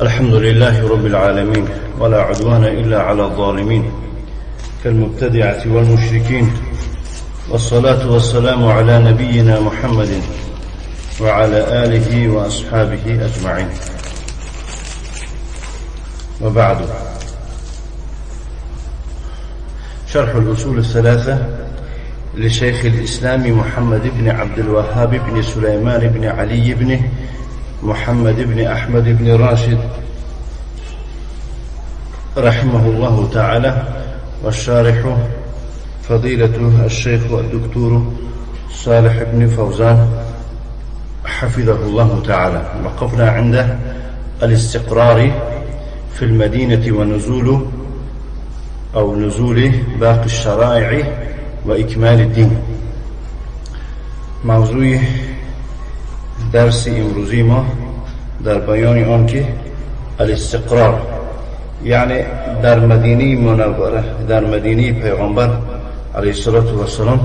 الحمد لله رب العالمين، ولا عدوان إلا على الظالمين كالمبتدعة والمشركين، والصلاة والسلام على نبينا محمد وعلى آله وأصحابه أجمعين، وبعد. شرح الأصول الثلاثة لشيخ الإسلام محمد بن عبد الوهاب بن سليمان بن علي بن محمد بن أحمد بن راشد رحمه الله تعالى، والشارح فضيلة الشيخ الدكتور صالح بن فوزان حفظه الله تعالى. وقفنا عند الاستقرار في المدينة ونزول أو نزول باقي الشرائع وإكمال الدين. موضوع درس امروزی ما در بیان آن که الاستقرار، یعنی در مدینه منوره، در مدینه پیغمبر علیه الصلاة والسلام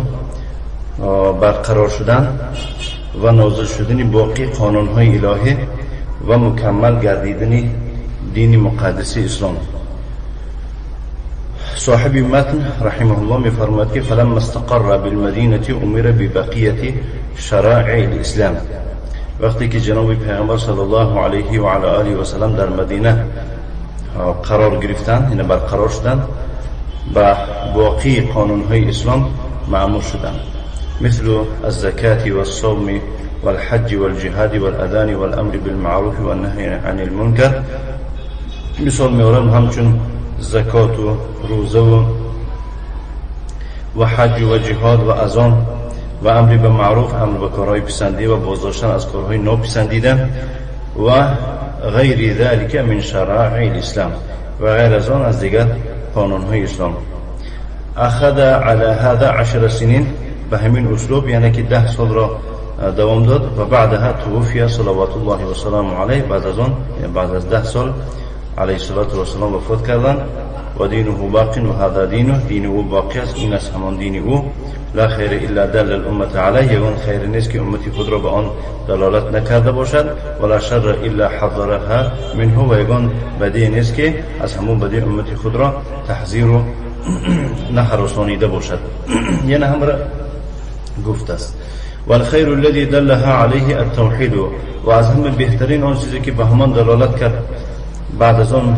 برقرار شدن و نازل شدن باقی قانونهای الهی و مکمل گردیدن دین مقدس اسلام. صاحب متن رحمه الله می‌فرماید که فلما استقر بالمدینه امر ببقیه شرائع الاسلام. وقتی که جناب پیغمبر صلی الله علیه و علی آله و سلم در مدینه قرار گرفتند، یعنی برقرار شدند، با باقی قانونهای اسلام مأمور شدند، مثل الزکاة والصوم والحج والجهاد والأذان والأمر بالمعروف والنهي عن المنکر. مثال میارم همچون زکات و روزه و حج و جهاد و اذان و امر به معروف، امر به کارهای پسندیده و بازداشتن از کارهای ناپسندیده و غیر ذلك من شرائع الاسلام و غیر از آن از دیگر قانونهای اسلام. اخذ على هذا 10 سنین، به همین اسلوب، یعنی که 10 سال را دوام داد. و بعدها توفی صلوات الله و سلام علیه، بعد از آن، بعد از 10 سال علیه الصلاة و السلام وفات کردند. و دینه باق و هذا دینه، دین او باقی است، این است همان دین او. لا خیر الا دل الامه علیه، یگان خیر نیست که امتی خود را به آن دلالت نکرده باشد. ولا شر الا حذرها منه، و یگان بدی نیست که از همون بدی امتی خود را تحذیر و نهرسانیده باشد. یعنی هم را گفت است. والخیر الذي دلها علیه التوحید، و از همه بهترین آن چیزی که به همان دلالت کرد بعد از آن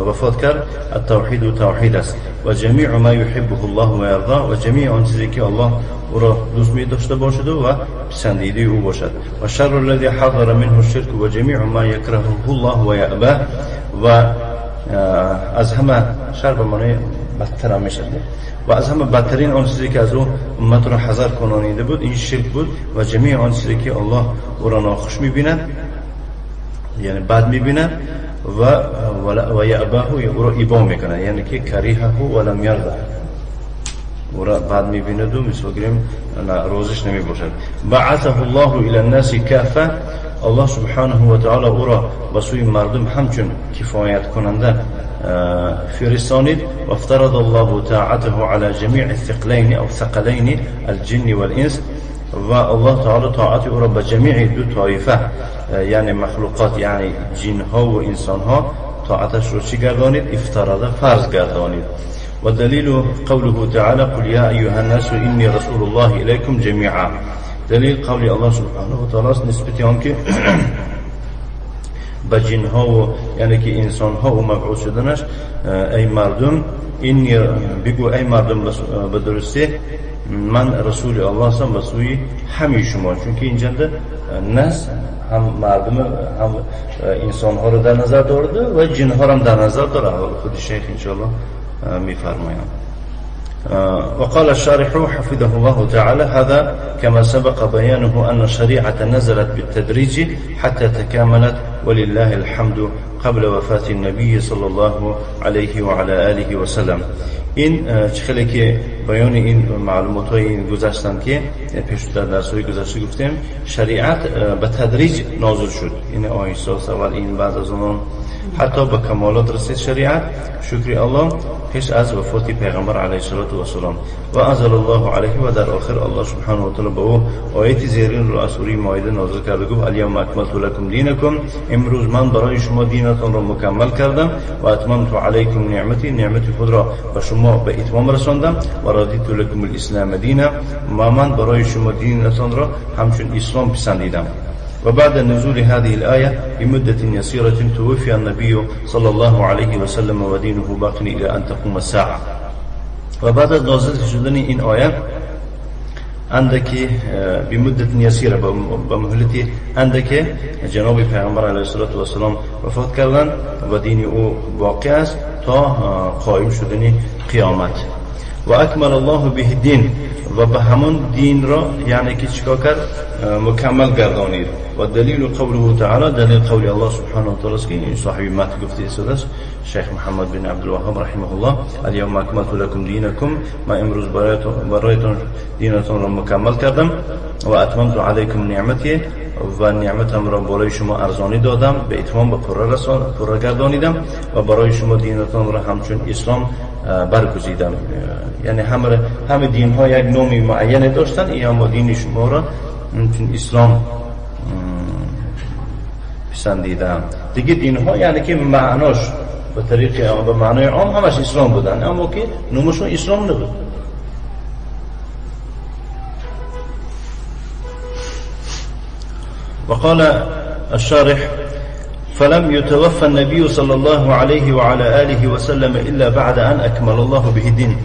وفات کرد، التوحید و توحید است. و جمیع ما یحبه الله و یرضا، و جمیع آن چیزی که الله او را دوست می داشته باشد و پسندیده او باشد. و شر الذي حذر منه الشرك و جمیع ما یکرهه الله و یأباه، و از همه شر به معنی بدتر هم میشد، و از همه بدترین آن چیزی که از او امت را حذر کنانیده بود این شرک بود. و جمیع آن چیزی که الله او را ناخوش میبیند، یعنی بد میبیند، و یأباه، او را ایبا میکنه، یعنی که کریهه و لم یرضه، او را بد میبیند و مثل گریم روزش نمیباشد. بعثه الله الى الناس کافه، الله سبحانه و تعالی او را به سوی مردم همچون کفایت کننده فرستانید. و افترض الله طاعته على جمیع الثقلین او ثقلین الجن والانس، و الله تعالی طاعت او را به جمیع دو طایفه، یعنی مخلوقات، یعنی جن ها و انسان ها، طاعتش رو چی گردانید؟ افتراض، فرض گردانید. و دلیل قوله تعالی قل یا ایها الناس انی رسول الله الیکم جمیعا، دلیل قول الله سبحانه و تعالی است نسبت آن که به جن ها و یعنی که انسان ها و مبعوث شدنش، ای مردم، این بگو ای مردم به درستی من رسول الله هستم به سوی همه شما. چون که اینجا نس هم مردم هم انسان ها رو در نظر دارده و جن ها رو هم در نظر داره. خود شیخ انشاءالله میفرمایند. وقال الشارح حفظه الله تعالى هذا كما سبق بيانه أن الشريعة نزلت بالتدريج حتى تكاملت ولله الحمد قبل وفاة النبي صلى الله عليه وعلى آله وسلم. این چه که بیان این معلومات های این گذشتن که پیش در درس های گذشته گفتیم، شریعت به تدریج نازل شد، این آیسا اول این بعد از اون حتی به کمالات رسید شریعت، شکر الله، پیش از وفات پیغمبر علیه الصلاة والسلام. و انزل الله علیه، و در آخر الله سبحانه و تعالی به او آیت زیرین رو از سوره مائده نازل کرد و گفت الیوم اکملت لکم دینکم، امروز من برای شما دینتان را مکمل کردم، و اتممت علیکم نعمتی، نعمت خود را به شما به اتمام رساندم، و رضیت لکم الاسلام دینا، و من برای شما دینتان را همچون اسلام پسندیدم. وبعد نزول هذه الآية بمدة يسيرة توفي النبي صلى الله عليه وسلم ودينه باق إلى أن تقوم الساعة. وبعد نزول شدن این آیه عندك بمدة يسيرة بمهلة عندك جناب پیغمبر علیه الصلاة والسلام وفات کردن و دین او باقی است تا قائم شدن قیامت. و اکمل الله به الدین، و به همون دین را یعنی که چیکار کرد؟ مکمل گردانید. و دلیل قوله تعالی، دلیل قول الله سبحانه و تعالی است که این صاحب متن گفته است شیخ محمد بن عبدالوهاب رحمه الله، الیوم اکملت لکم دینکم، ما امروز برایتون دینتون را مکمل کردم، و اتممت علیکم نعمتی، و نعمتم را برای شما ارزانی دادم، به اتمام به پره گردانیدم، و برای شما دینتون را همچون اسلام برگزیدم. یعنی همه دین ها یک نام معین داشتن، این اما دین شما را همچون اسلام پسندیدم. دیگه دین ها یعنی که معناش به طریق به معنای عام همش اسلام بودن، اما که نامشون اسلام نبود. وقال الشارح فلم يتوفى النبي صلى الله عليه وعلى آله وسلم إلا بعد أن أكمل الله به الدين.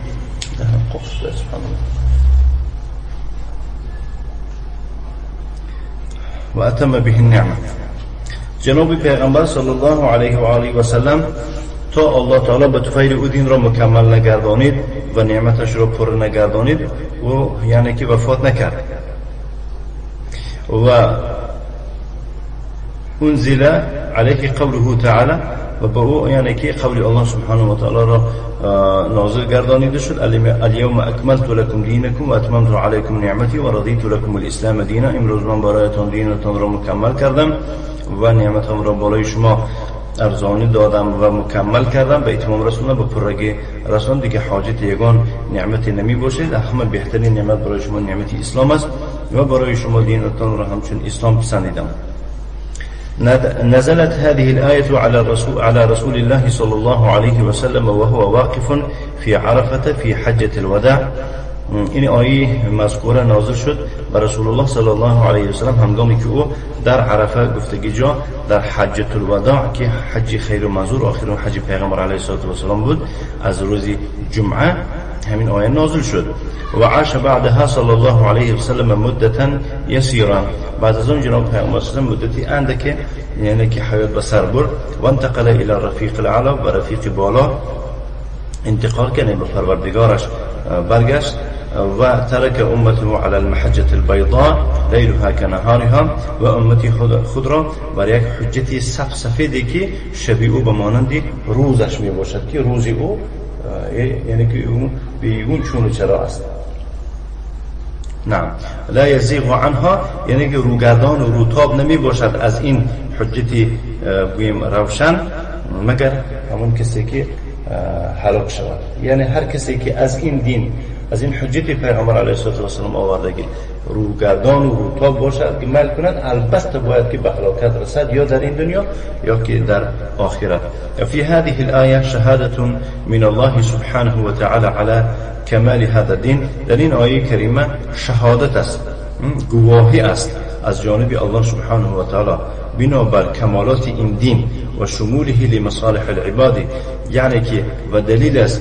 سبحان الله. وأتم به النعمة. جناب پیغمبر صلی الله علیه و آله و سلم تا الله تعالی به طفیل او دین را مکمل نگردانید و نعمتش را پر نگردانید، او یعنی که وفات نکرد. و انزل علیه قوله تعالی، و به او یعنی که قول الله سبحانه و تعالی را نازل گردانیده شد، الیوم اکملت لکم دینکم و اتممت علیکم نعمتی و رضیت لکم الاسلام دینا، امروز من برایتان دینتان را مکمل کردم و نعمتم را بالای شما ارزانی دادم و مکمل کردم، به اتمام رسوندم، به پرگی رسوندم. دیگه حاجت یگان نعمت نمی باشید، همه بهترین نعمت برای شما نعمت اسلام است و برای شما دینتان را همچون اسلام پسندیدم. نزلت هذه الآية على رسول الله صلى الله عليه وسلم وهو واقف في عرفة في حجة الوداع. این آیه مذکوره نازل شد بر رسول الله صلی الله علیه و سلم هنگامی که او در عرفه گفتگی جا در حجة الوداع که حج خیر و منظور آخرین حج پیغمبر علیه الصلاة والسلام بود، از روز جمعه همین آیه نازل شد. و عاش بعدها صلی الله علیه و سلم مدتا یسیرا، بعد از اون جناب پیغمبر صلی الله علیه و سلم مدتی اندکه یعنی که حیات به سر برد. و انتقل الی رفیق الاعلی، و رفیق بالا انتقال کرد، به پروردگارش برگشت. و ترک امته علی المحجة البیضاء لیلها کنهارها، و امتی خود را بر یک حجتی سفیدی که شبیه او به مانند روزش می باشد، که روز او یعنی که او بیگون چون و چرا است. نعم، لا یزیغ عنها، یعنی که روگردان و روتاب نمی باشد از این حجتی بگوییم روشن، مگر همون کسی که هلاک شود. یعنی هر کسی که از این دین، از این حجت پیغمبر علیه الصلاة والسلام آوردگی روگردان و روتاب باشد که میل کند، البته باید که به هلاکت رسد، یا در این دنیا یا که در آخرت. فی هذه الآیه شهادة من الله سبحانه وتعالى على کمال هذا الدین. در این آیه کریمه شهادت است، گواهی است از جانب الله سبحانه و تعالی بنابر کمالات این دین و شموله لمصالح العباد، یعنی که و دلیل است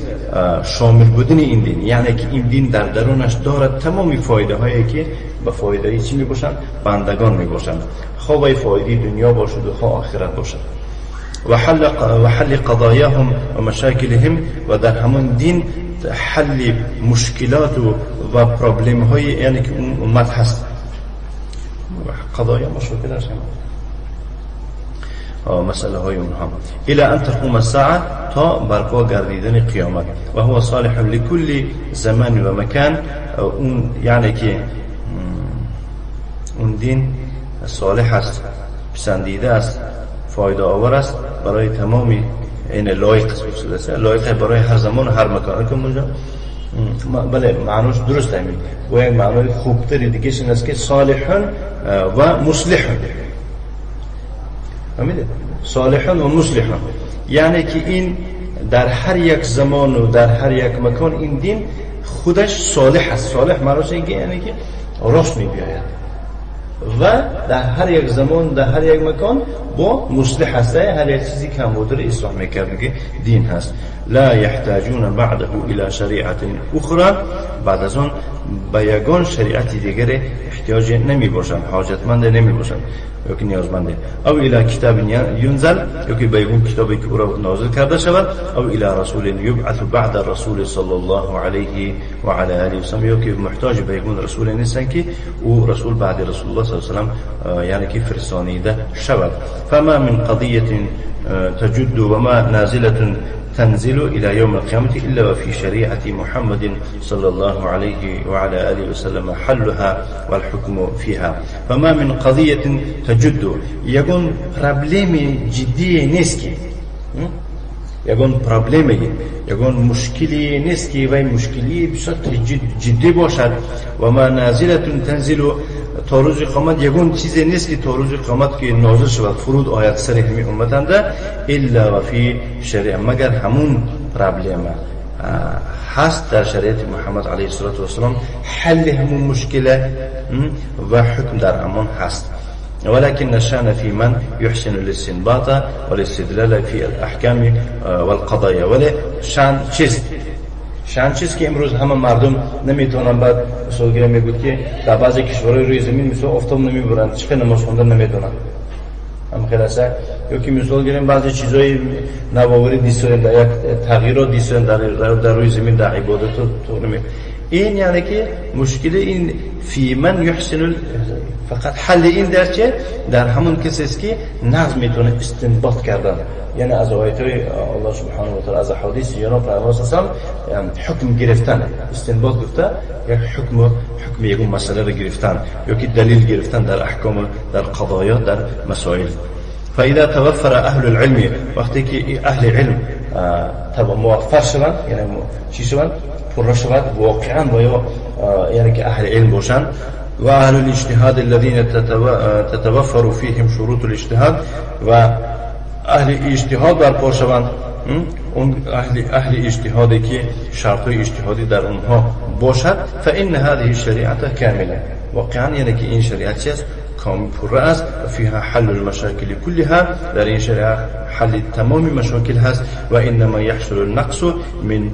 شامل بودن این دین، یعنی که این دین در درونش دارد تمام فایده هایی که به فایده چی می باشند؟ بندگان می باشند، خواه فایده دنیا باشد و خواه آخرت باشد. و حل قضایاهم و مشاکلهم، و در همون دین حل مشکلات و پرابلم های یعنی که اون امت هست، قضایا مشاکل هست. مسئله های اونها. الى ان تقوم الساعه، تا برپا گردیدن قیامت. و هو صالح لكل زمان و مکان. اون یعنی که اون دین صالح است، پسندیده است، فایده آور است برای تمام، این لایق است، لایق برای هر زمان و هر مکان. که اونجا بله معناش درست همین و یک معنای خوبتری دیگه این است که صالح و مصلح. فهمیده؟ صالح و مصلح یعنی که این در هر یک زمان و در هر یک مکان این دین خودش صالح است. صالح معناش این که یعنی که راست می بیاید و در هر یک زمان در هر یک مکان با مصلح هست، هر یک چیزی که کمبود را اصلاح میکرد که دین هست. لا يحتاجون بعده الى شریعت اخرى، بعد از آن به یگان شریعت دیگر احتیاج نمی باشند، حاجتمند نمی باشند یا که نیازمنده. او الى کتاب ينزل، یا که به یگان کتابی که او را نازل کرده شود. او الى رسول یبعث بعد الرسول صلی الله علیه و علی آله و سلم، یا که محتاج به یگان رسول نیستند که او رسول بعد رسول الله صلی الله علیه و سلم یعنی که فرستانیده شود. فما من قضیه تجد وما نازله تنزل إلى يوم القيامة إلا وفي شريعة محمد صلى الله عليه وعلى آله وسلم حلها والحكم فيها. فما من قضية تجد، يكون problemi جدی نیست که یگان problemi، یگان مشکلی نیست که وی مشکلی بسیار جدی باشد. و ما نازلة تنزل، تا روز قیامت یگان چیزی نیست که تا روز قیامت که نازل شود فرود آید سر همی امتنده، الا و فی شریعه، مگر همون problema هست در شریعت محمد علیه الصلاة والسلام، حل همون مشکله و حکم در همان هست. ولكن الشأن في من يحسن الاستنباط والاستدلال في الأحكام والقضايا. ولی شأن چیست؟ شأن چیست که امروز همه مردم نمیتونن. بعد مثال گیرم میگوید که در بعضی کشورهای روی زمین مثل آفتاب نمیبرند، چه نماز خوندن نمیدونن، هم خیلی هست. یا که مثال گیریم بعضی چیزای نوآوری دیسون در یک تغییرات دیسون در روی زمین در عبادت تو نمی. این یعنی که مشکل این فی من یحسن، فقط حل این در چه؟ در همون کسی است که نظم میتونه استنباط کردن، یعنی از آیات الله سبحانه و تعالی، از احادیث جناب پیامبر صلی الله علیه و حکم گرفتن، استنباط گفته یک حکم یک مسئله را گرفتن یا که دلیل گرفتن در احکام، در قضایا، در مسائل. فاذا توفر اهل العلم، وقتی که اهل علم موفر شوند، یعنی چی شوند؟ پر شود واقعا و یا یعنی که اهل علم باشند. و اهل الاجتهاد الذين تتوفر فيهم شروط الاجتهاد، و اهل اجتهاد برپا شوند، اون اهل اجتهادی که شرط اجتهادی در اونها باشد. فان هذه الشریعه کامله، واقعا یعنی که این شریعت چیست؟ کامل پر است. و فيها حل المشاكل كلها، در این شریعه حل تمام مشاکل هست. و انما يحصل النقص من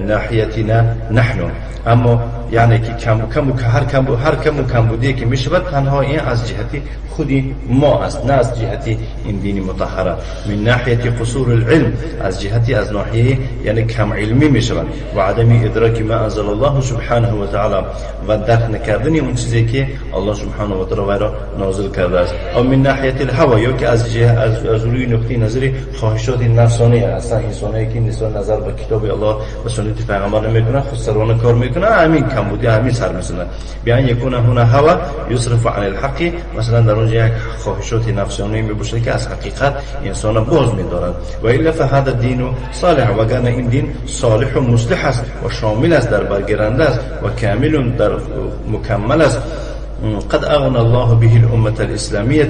ناحیتنا نحن، اما یعنی که کم کم هر کم و کمبودی که میشود تنها این از جهت خودی ما است، نه از جهت این دین مطهره. من ناحیت قصور العلم، از جهت از ناحیه یعنی کم علمی میشود. و عدم ادراک ما انزل الله سبحانه و تعالی، و درک نکردن اون چیزی که الله سبحانه و تعالی را نازل کرده است. او من ناحیت الهوى، یا که از جهت از روی نقطه نظر خواهشات نفسانی، اصلا انسانی که نظر به کتاب الله و سنت پیغمبر نمیکنه، خودسرانه کار میکنه، همین کمبودی همین سر میزنه. بیان یکونه هنا هوا یصرف عن الحق، مثلا در اونجا یک خواهشات نفسانی میباشه که از حقیقت انسان باز میدارد. و الا فهذا الدین صالح، وگرنه این دین صالح و مصلح است و شامل است، در برگیرنده است و کامل در مکمل است. قد اغنى الله به الامه الاسلامیه،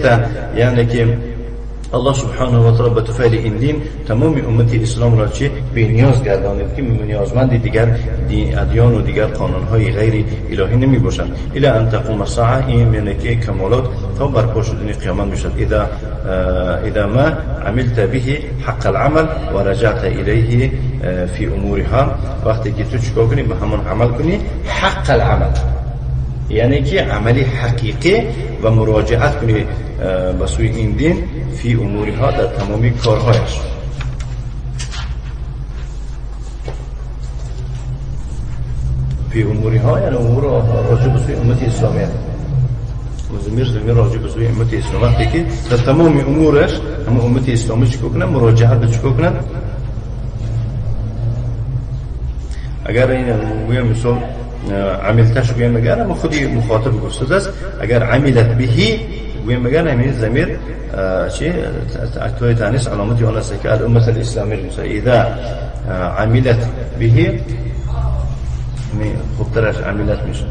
یعنی که الله سبحانه و تعالی به طفیل این دین تمام امت اسلام را چه به نیاز گردانید که نیازمند دیگر ادیان و دیگر قانونهای غیر الهی نمی باشند. الی ان تقوم الساعه، این یعنی که کمالات تا برپا شدن قیامت میشد. اذا ما عملت به حق العمل و رجعت الیه فی امورها، وقتی که تو چیکار کنی؟ به همان عمل کنی، حق العمل یعنی که عملی حقیقی و مراجعت کنی به سوی این دین فی امورها، در تمامی کارهایش. فی امورها یعنی امور راجع به سوی امت اسلامیه. ضمیر راجع به سوی امت اسلام. وقتی که در تمام امورش هم امت اسلامی چیکار کنه؟ مراجعه به چیکار کنه؟ اگر این گویم مثال عملتش گویم اگر اما خودی مخاطب گفته است، اگر عملت بهی گویم اگر همین ضمیر چی توی تانیث علامتی آن است که الامه الاسلامی اذا عملت بهی خوبترش عملت میشه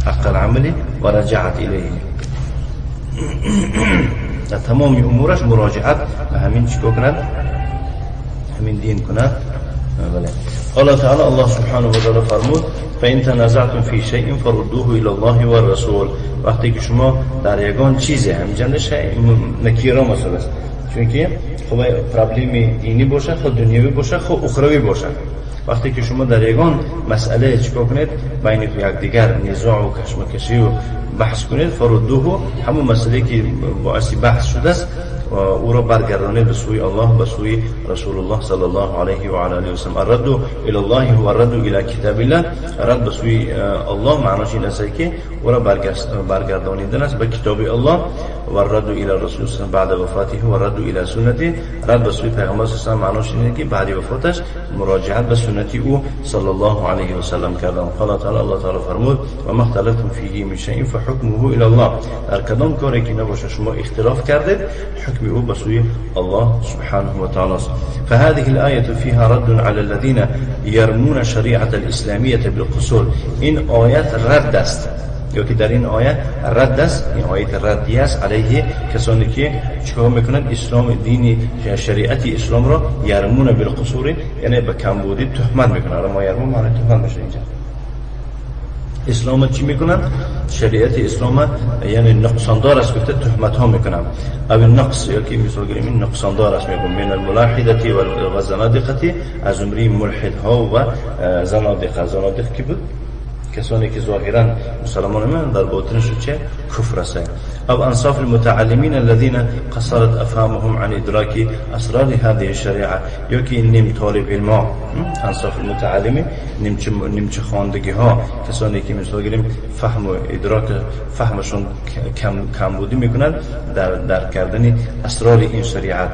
حق العمل و رجعت الیه. در تمام امورش مراجعت به همین چیکار کند؟ همین دین کند. بله. قال تعالی الله سبحانه و تعالی فرمود فإن تنازعتم في شيء فردوه إلى الله والرسول. وقتی که شما در یگان چیزی همینجا شیء نکیره مثلا است، چون که خب پرابلم دینی باشه، خود دنیوی باشه، خود اخروی باشه، وقتی که شما در یگان مسئله چیکار کنید بین یکدیگر نزاع و کشمکشی و بحث کنید، فردوه همون مسئله که باعث بحث شده است او را برگردانید به سوی الله، به سوی رسول الله صلی الله علیه و علی آله و سلم. الرد الى الله هو الرد الى کتاب الله. رد به سوی الله معناش این است که او را برگردانیدن است به کتاب الله. و الرد الى رسول الله بعد وفاته و الرد الى سنته. رد به سوی پیغمبر صلی الله علیه و سلم معناش اینه که بعد وفاتش مراجعت به سنت او صلی الله علیه و سلم کردن. قال تعالی الله تعالی فرمود و ما اختلفتم فیه من شیء فحکمه الى الله. در کدام کاری که نباشه شما اختلاف کردید حکم او به سوی الله سبحانه و تعالی است. فهذه الآية فيها رد على الذين يرمون شريعة الإسلامية بالقصور. این آیت رد است، یا که در این آیه رد است، این آیت ردیه است علیه کسانی که چیکار میکنند؟ اسلام دینی شریعت اسلام را یرمون بالقصور، یعنی به کمبودی تهمت میکنند. ما یرمون معنی تهمت میشه اینجا. اسلام چی میکنند؟ شریعت اسلام یعنی نقصاندار است گفته تهمت ها میکنند. او نقص یا که مثال گیریم این نقصاندار است میگم من الملاحده و زنادقه، از زمره ملحد ها و زنادقه. زنادقه کی بود؟ کسانی که ظاهرا مسلمان من در باطنش چه کفر است. او انصاف المتعلمین الذين قصرت افهامهم عن ادراک اسرار هذه الشریعه، یا که نیم طالب علم ها، انصاف المتعلمین نیمچه خواندگی ها، کسانی که مثلا گیریم فهم و ادراک فهمشون کم بودی میکنند در درک کردن اسرار این شریعت.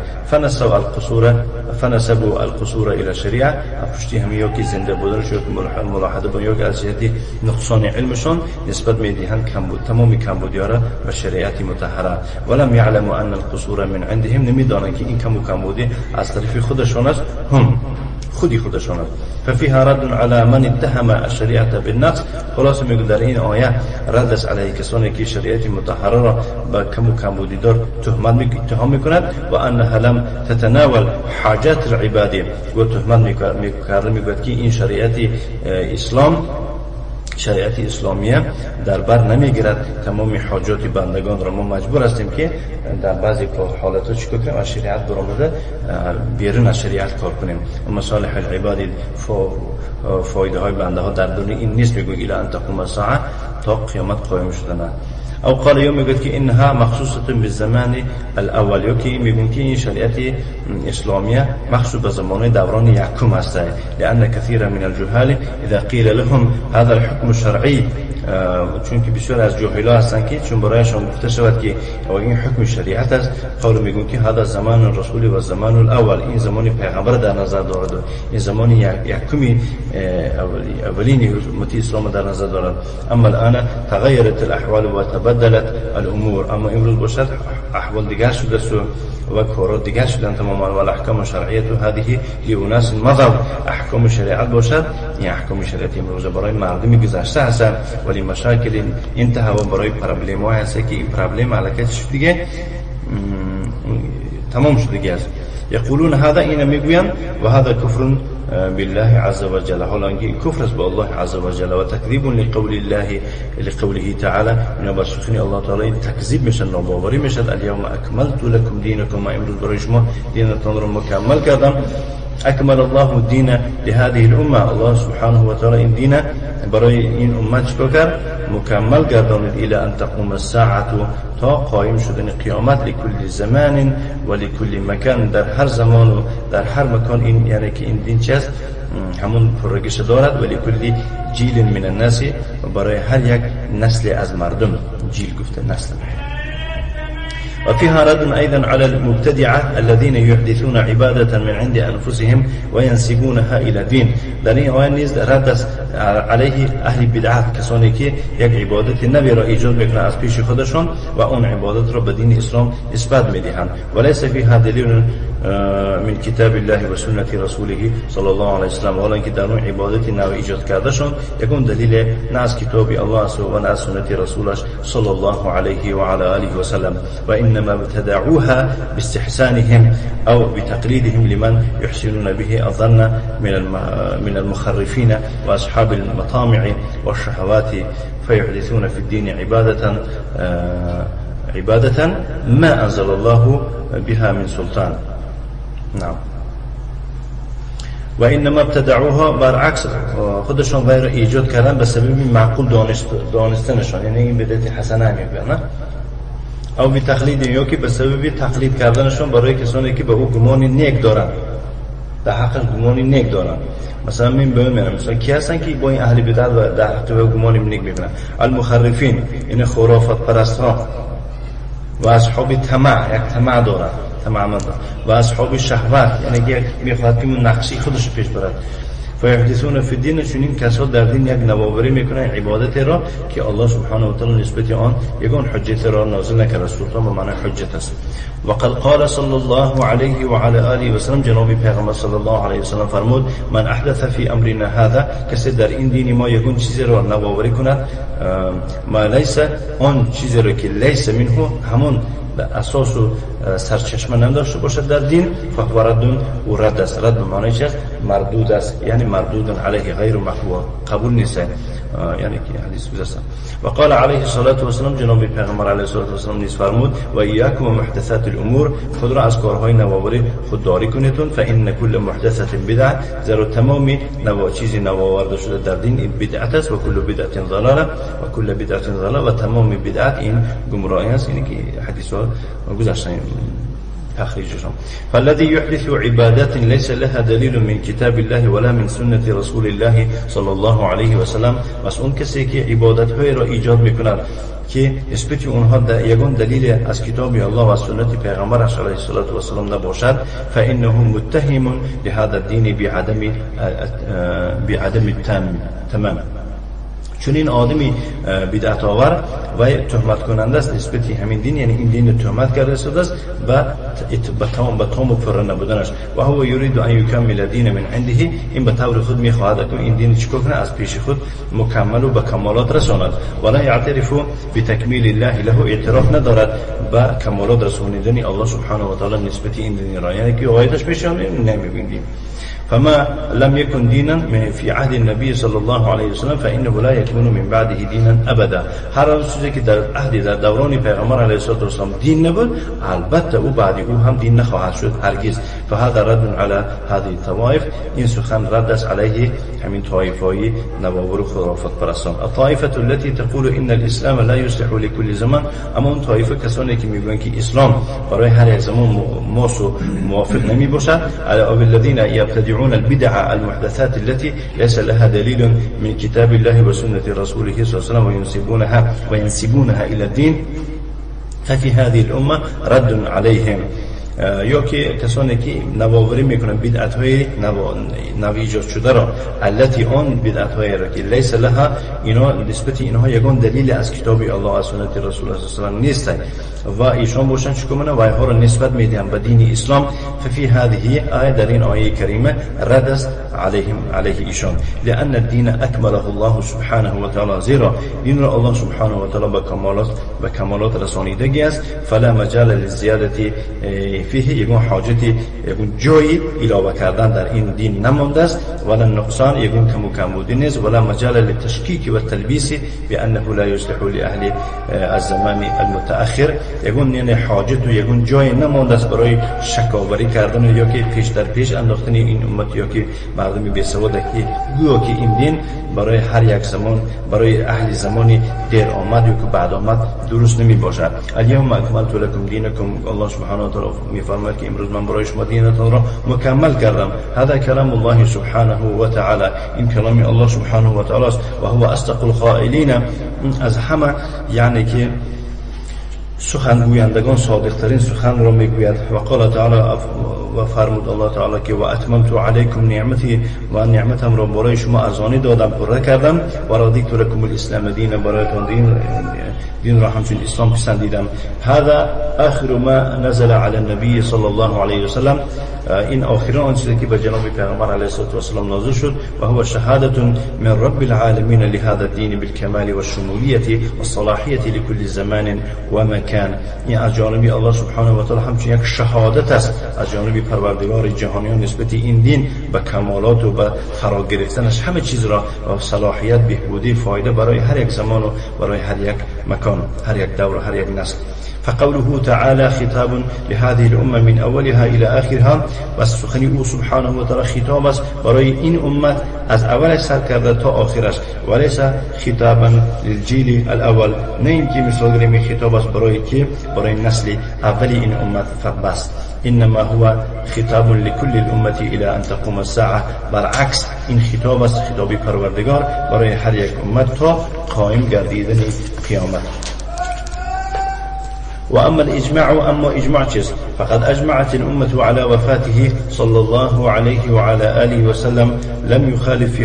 فنسبوا القصور الى الشریعه، پشتی هم یا که زنده بودنش یا که ملاحظه بودن یا که از جهت نقصان علمشان نسبت میدهند کمبود تمام کمبودی ها را به شریعت مطهره. ولم یعلموا ان القصور من عندهم، نمیدانند که این کم و کمبودی از طرف خودشان است، هم خودی خودشان است. ففيها رد على من اتهم الشریعه بالنقص. خلاص میگه در این آیه رد است علیه کسانی که شریعت مطهره را به کم و کمبودی دار تهمت اتهام میکند و انها لم تتناول حاجات العباد، و تهمت میکرد که این شریعت اسلام شریعت اسلامیه در بر نمیگیرد تمام حاجات بندگان را. ما مجبور هستیم که در بعضی حالت‌ها چیکار کنیم؟ از شریعت برآمده بیرون از شریعت کار کنیم. و مصالح العباد فایده های بنده ها در دنیا این نیست، میگه الی ان تقوم الساعه، تا قیامت قایم شدن. او قال یا میگه که انها مخصوصه بالزمان الاول، یا که میگن که این شریعت اسلامیه مخصوص به زمان دوران یکم است. لان كثير من الجهال اذا قيل لهم هذا الحكم الشرعي، چون که بسیار از جاهلا هستن که چون برایشان گفته شود که این حکم شریعت است، قول میگن که هذا زمان الرسول و زمان الاول، این زمان پیغمبر در نظر دارد، این زمان یکمی اولین امت اسلام در نظر دارد. اما الان تغیرت الاحوال و تبدلت الامور، اما امروز باشد احوال دیگر شده است و کارا دیگر شدن تماما. و الاحکام شرعیه هذه لاناس مضوا، احکام شریعت باشد این احکام شریعت امروز برای مردم گذشته هست، ولی مشاکل انتها و برای پرابلم های هست که این پرابلم علاقه شد دیگه تمام شد دیگه است. یقولون هذا، این میگویند و هذا کفر بالله عز وجل، حالا اینکه کفر است به الله عز وجل و تکذیب لقول الله لقوله تعالی، اینا بر سخن الله تعالی این تکذیب میشن، ناباوری میشد. الیوم اکملت لکم دینکم، ما امروز برای شما دینتان رو مکمل کردم. اکمل الله الدین لهذه الامه، الله سبحانه و تعالی این دین برای این امت چیکار کرد؟ مکمل گردانید. الى ان تقوم الساعه، تا قایم شدن قیامت. لكل زمان و لكل مکان، در هر زمان و در هر مکان. این یعنی که این دین چه است؟ همون پرگش دارد. و لكل جیل من الناس، برای هر یک نسل از مردم. جیل گفته نسل. وفيها رد أيضا على المبتدعة الذين يحدثون عبادة من عند أنفسهم وينسبونها إلى دين. در این آیه نیز رد است علیه اهل بدعت، کسانی که یک عبادت نوی را ایجاد میکنند از پیش خودشان و اون عبادت را به دین اسلام اثبات میدهند. وليس فيها دلیل من کتاب الله و سنت رسوله صلی الله علیه وسلم، حالا که در اون عبادت نو ایجاد کردهشون یکون دلیل نه از کتاب الله است و نه از سنت رسولش صلی الله علیه و علی آله و سلم. و انما ابتدعوها باستحسانهم او بتقليدهم لمن يحسنون به الظن من المخرفين واصحاب المطامع والشهوات، فيحدثون في الدين عبادة ما أنزل الله بها من سلطان. نعم. و انما ابتدعوها، برعکس خودشان غیر ایجاد کردن به سبب معقول دانستنشان، یعنی این بدعت حسنه میگن، او به تقلید، یا که به سبب تقلید کردنشان برای کسانی که به او گمان نیک دارن، در حق گمان نیک دارن. مثلا من به میگم مثلا کی هستن که با این اهل بدعت و در حق او گمان نیک میبینن؟ المخرفین، یعنی خرافات پرست ها، و اصحاب طمع، یک طمع دارن، طمعمند، و اصحاب شهوت، یعنی که میخواد که نقشی خودش پیش برد. فیحدثون فی الدین، چون این کسا در دین یک نوآوری میکنن عبادت را که الله سبحانه و تعالی نسبت آن یگان حجت را نازل نکرده. سلطان به معنی حجت است. و قد قال صلی الله علیه و علی آله و سلم، جناب پیغمبر صلی الله علیه و سلم فرمود: من احدث فی امرنا هذا، کسی در این دین ما یگان چیزی را نوآوری کند، ما لیس، آن چیزی را که لیس منه، همون اساس و سرچشمه نداشته باشد در دین، فهو رد، او رد است. رد به معنی چی است؟ مردود است، یعنی مردود علیه، غیر مقبول، قبول نیست، یعنی که حدیث گذشته. و قال علیه الصلاة والسلام، جناب پیغمبر علیه الصلاة والسلام نیز فرمود: و ایاکم و محدثات الامور، خود را از کارهای نوآوری خودداری کنیتون، فان کل محدثه بدعه، زیرا تمام چیزی نوآورده شده در دین بدعت است، و کل بدعت ضلاله و کل بدعت ضلاله، و تمام بدعت این گمراهی است. یعنی که حدیث ها گذشته تخريجهم. فالذي يحدث عبادات ليس لها دليل من كتاب الله ولا من سنة رسول الله صلى الله عليه وسلم، پس اون کسی که عبادت های را ایجاد میکند که نسبت اونها یگان دلیل از کتاب الله و سنت پیغمبر علیه الصلاة والسلام نباشد، فانه متهم لهذا الدين بعدم التمام. چون این آدمی بدعت آور و تهمت کننده است نسبت همین دین، یعنی این دین تهمت کرده است و به تام و پر نبودنش. و هو یرید ان یکمل دین من عنده، این به طور خود میخواهد که این دین چیکار کنه؟ از پیش خود مکمل و به کمالات رساند. ولا یعترف بتکمیل الله له، اعتراف ندارد به کمالات رسانیدن الله سبحانه و تعالی نسبت این دین را، یعنی که آیتش میشه نمیبینیم. فما لم يكن دينا في عهد النبي صلى الله عليه وسلم فإنه لا يكون من بعده دينا أبدا. هر چیزی که در عهد در دوران پیغمبر علیه الصلاة والسلام دین نبود، البته او بعد او هم دین نخواهد شد هرگز. فهذا رد على هذه الطوائف، این سخن رد است علیه همین طایفه‌های نوآور و خرافات پرستان. الطائفة التي تقول إن الإسلام لا يصلح لكل زمان، اما اون طایفه کسانی که میگویند که اسلام برای هر زمان ماس و موافق نمی باشد، الذين يبتدعون البدع المحدثات التي ليس لها دليل من كتاب الله وسنة رسوله صلى الله عليه وسلم وينسبونها إلى الدين، ففي هذه الأمة رد عليهم. یا که کسانی که نوآوری میکنن بدعت های نو ایجاد شده را، التي آن بدعت های را که لیس لها، اینا نسبت اینها یگان دلیل از کتاب الله و سنت رسول الله صلی الله علیه و نیست و ایشان باشن چیکار کنن و اینها را نسبت میدهن به دین اسلام. ففي هذه آیه، در این آیه کریمه رد است علیهم، علیه ایشان، لأن الدین اکمله الله سبحانه و تعالی، زیرا دین را الله سبحانه و تعالی به کمالات رسانیدگی است. فلا مجال للزیادة فیه، یگون حاجتی یگون جایی علاوه کردن در این دین نمانده است، ولا نقصان یگون کم و کمبودی نیست، ولا مجال للتشکیک و التلبیس بانه لا یصلح لاهل الزمان المتأخر. یگون یعنی حاجت و یگون جای نمانده است برای شکاوری کردن یا که پیش در پیش انداختن این امت یا که مردم بی سواد که گویا که این دین برای هر یک زمان، برای اهل زمانی دیر آمد یا که بعد آمد درست نمی باشد. الیوم اکملت لکم دینکم، الله سبحانه و تعالی میفرماید که امروز من برای شما دینتان را مکمل کردم. هذا کلام الله سبحانه و تعالی، این کلام الله سبحانه و تعالی است. و هو اصدق القائلین، از همه یعنی که سخنگویندگان صادقترین سخن را میگوید. و قال تعالی، و فرمود الله تعالی که و اتممت علیکم نعمتی، و نعمتم را برای شما ارزانی دادم، پره کردم. و رضیت لکم الاسلام دین، برایتان دین را همچون اسلام پسندیدم. هذا آخر ما نزل علی النبی صلی الله علیه وسلم، این آخرین آن چیزی که به جناب پیغمبر علیه الصلاة والسلام نازل شد. و هو شهادة من رب العالمین لهذا الدین بالکمال والشمولیة والصلاحیة لكل زمان ومکان. این از جانب الله سبحانه و تعالی همچون یک شهادت است از جانب پروردگار جهانیان نسبت این دین به کمالات و به فرا گرفتنش همه چیز را و صلاحیت، بهبودی، فایده برای هر یک زمان و برای هر یک مکان، هر یک دور و هر یک نسل. فقوله تعالى خطاب لهذه الأمة من أولها إلى آخرها، بس سخنی او سبحانه و تعالی خطاب است برای این امت از اولش سر کرده تا آخرش، وليس خطابا للجیل الاول، نه اینکه مثال گیریم خطاب است برای که برای نسل اولی این امت بس، انما هو خطاب لكل الامه الى ان تقوم الساعه، برعکس این خطاب است، خطاب پروردگار برای هر یک امت تا قائم گردیدن قیامت. وأما الإجماع، أما إجماع چیز، فقد أجمعت الأمة على وفاته صلى الله عليه وعلى آله وسلم، لم يخالف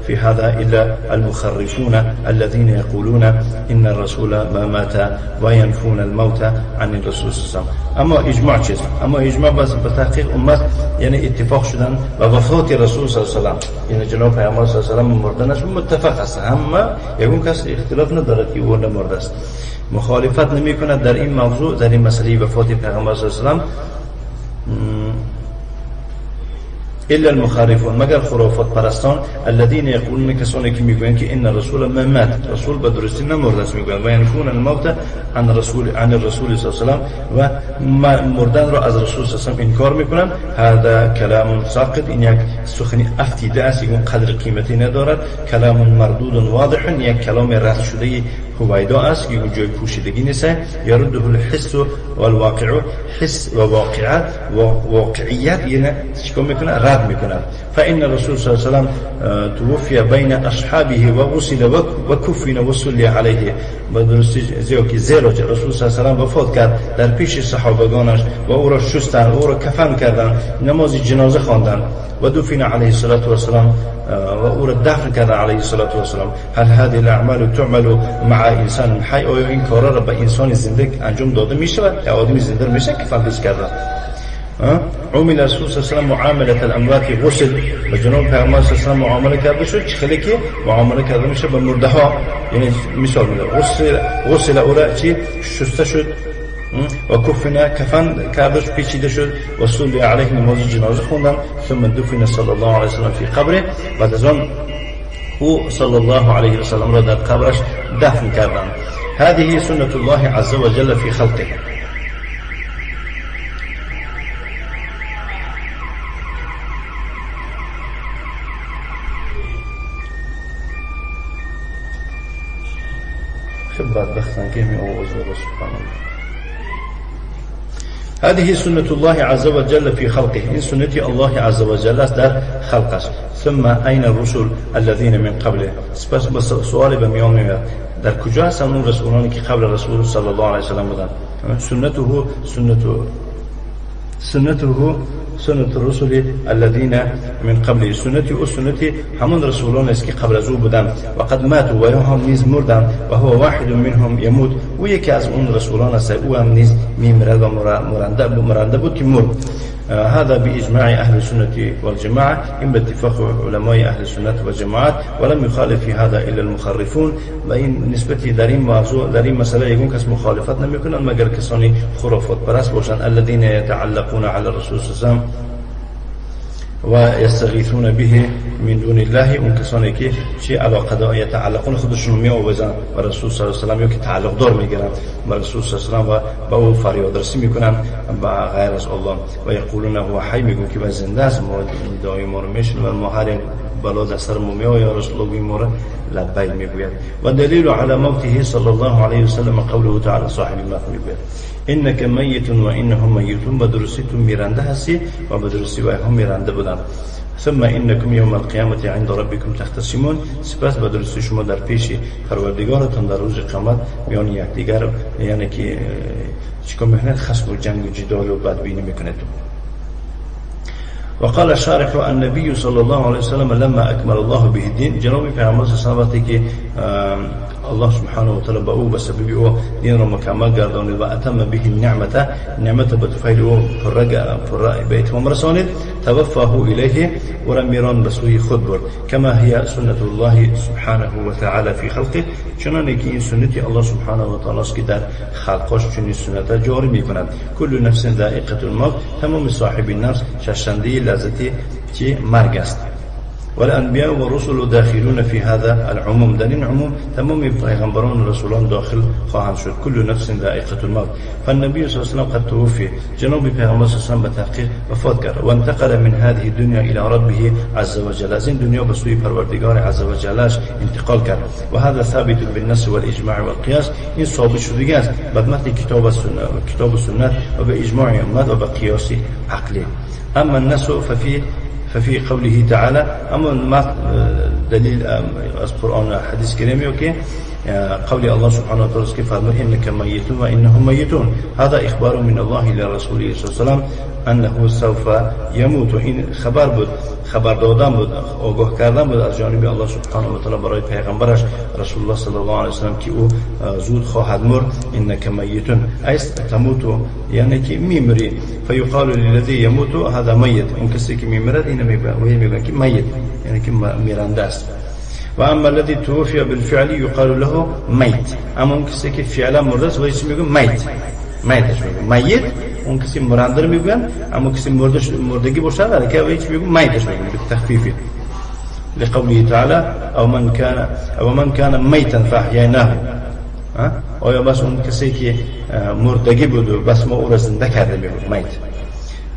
في هذا إلا المخرفون الذين يقولون إن الرسول ما مات وينفون الموت عن الرسول صلى الله عليه وسلم. أما إجماع چیز، أما إجماع بس بتحقیق امت یعنی اتفاق شدن و وفات رسول صلی الله علیه و سلم، یعنی جناب پیامبر صلی الله علیه و سلم مردنش متفق است، همه یگون کس اختلاف ندارد که او نمرده است، مخالفت نمی کند در این موضوع، در این مسئله وفات پیغمبر صلی الله علیه و سلم الا المخالفون، مگر خرافات پرستان، الذين يقولون، کسانی که میگویند که ان الرسول ما مات، رسول به درستی نمرده است میگویند، و ینفون الموت عن رسول عن الرسول صلی الله علیه و سلم، و مردن را از رسول صلی الله علیه و سلم انکار میکنند. هذا کلام ساقط، این یک سخنی افتیده است، یک قدر قیمتی ندارد. کلام مردود واضح، یک کلام رد شده هویدا است که جای پوشیدگی نیست. یرده الحس والواقع، حس و واقعیت، واقعیت یعنی چیکار میکنه؟ رد میکنه. فان الرسول صلی الله علیه و سلم توفی بین اصحابه و غسل و کفن و صلی علیه. به درستی زیرا که زیرا رسول صلی الله علیه و سلم وفات کرد در پیش صحابگانش و او را شستن، او را کفن کردن، نماز جنازه خواندن و دفن علیه الصلاة والسلام، و او را دفن کردن علیه الصلاة والسلام. هل هذه الاعمال تعمل مع انسان حی؟ آیا این کارا را به انسان زنده انجام داده می شود؟ یا آدمی زنده میشه کفن پوش کردن؟ عمل رسول صلی الله علیه و سلم معامله الاموات غسل، به جناب پیامبر صلی الله علیه و سلم معامله کرده شد، چه خیلی که معامله کرده میشه به مرده ها، یعنی مثال میده غسل او را چی شسته شد و کفن کفن کرده شد، پیچیده شد و صلی علیه نماز جنازه خوندن. ثم دفن صلی الله علیه و سلم فی قبره، بعد از آن او صلی الله علیه و سلم را در قبرش دفن کردن. هذه سنة الله عز وجل في خلقه. خب بدبختن که می آواز سبحان الله. هذه سنة الله عز وجل في خلقه، این سنت الله عز وجل است در خلقش. ثم أين الرسل الذين من قبله؟ سپس سوال به میان میاد در کجا هستن اون رسولانی که قبل رسول صلی الله علیه و سلم بودن؟ سنته سنت الرسل الذين من قبله، سنت او سنت همون رسولان است که قبل از او بودن. و قد ماتوا، و هم نیز مردن، و هو واحد منهم یموت، او یکی از اون رسولان است، او هم نیز میمیرد و مرنده بود که مرد. هذا بإجماع أهل السنة والجماعة، إن باتفاق علماء أهل السنة والجماعة، ولم يخالف في هذا إلا المخرفون. و این نسبتی در این موضوع در این مسئله یگون کس مخالفت نمیکنن مگر کسانی خرافات پرست باشند، الذين يتعلقون على الرسول صلى الله عليه وسلم ويستغيثون به من دون الله، اون کسانی که چی علاقه دار یتعلقون خودشون می آویزن و رسول صلی الله علیه و سلم یا که تعلق دار میگیرن و رسول صلی الله علیه و سلم و با او فریاد رسی میکنن و غیر از الله و یقولون هو حی، میگن که زنده است، ما دعای ما رو میشنوه و ما هر بلا در سر ما میآید یا رسول الله ما رو لبیک میگوید. و دلیل علی موته صلی الله علیه و سلم قوله تعالی، صاحب متن میگوید انک میت و انهم میتون، به درستی تو میرنده هستی و به درستی و هم میرنده بودن. ثم انکم یوم القیامة عند ربکم تختصمون، سپس به درستی شما در پیش پروردگارتان در روز قیامت میان یکدیگر، یعنی که چیکار میکنید؟ خصم و جنگ و جدال و بدبینی میکنید. وقال الشارح النبي صلى الله عليه وسلم لما أكمل الله به الدين، جناب پیامبر صلی الله علیه و که الله سبحانه و تعالی به او به سبب او دین را مکمل گردانید و اتم به النعمة، نعمت به طفیل او پر به اتمام رسانید، توفاه الیه، او را میران به سوی خود برد، کما هي سنت الله سبحانه و تعالی فی خلقه، چنانه که این سنت الله سبحانه و تعالی است که در خلقش چنین سنت جاری میکند. کل نفس ذائقة الموت، تمام صاحب النفس چشنده لذتی که مرگ است. والأنبياء والرسل داخلون في هذا العموم، در این عموم تمام پیغمبران و رسولان داخل خواهند شد. كل نفس ذائقة الموت. فالنبي صلى الله عليه وسلم قد توفي، جناب پیغمبر صلی الله علیه و سلم به تحقیق وفات کرد و انتقل من هذه الدنيا الى ربه عز وجل، از این دنیا به سوی پروردگار عز وجلش انتقال کرد. و هذا ثابت بالنص والاجماع والقياس، این ثابت شده است به متن کتاب و سنت و به اجماع امت و به قیاس عقلی. اما النص ففي قوله تعالى، اما ما دلیل از قرآن و حدیث کریم که قول الله سبحانه وتعالى که فرمود انك میتون و انهم میتون، هذا اخبار من الله الى رسوله صلی الله علیه و سلم انه سوف يموت. این خبر بود، خبر دادن بود، آگاه کردن بود از جانب الله سبحانه و تعالی برای پیغمبرش رسول الله صلی الله علیه و سلم که او زود خواهد مرد. انك میتون ای تموت، یعنی که میمری. فیقال للذی یموت هذا میت، اون کسی که میمیرد اینو میگن که میت، یعنی که میرنده است. و اما الذي توفي بالفعل يقال له میت، اما اون کسی که فعلا مرده است وایس میگن میت، میتش میگن میت، اون کسی مرنده میگن، اما کسی مردگی باشه ولی که وایس میگن میتش میگن بالتخفيف، لقوله تعالى او من كان میتا فاحییناه. آیا بس اون کسی که مردگی بود و بس ما او را زنده کرده میگن میت.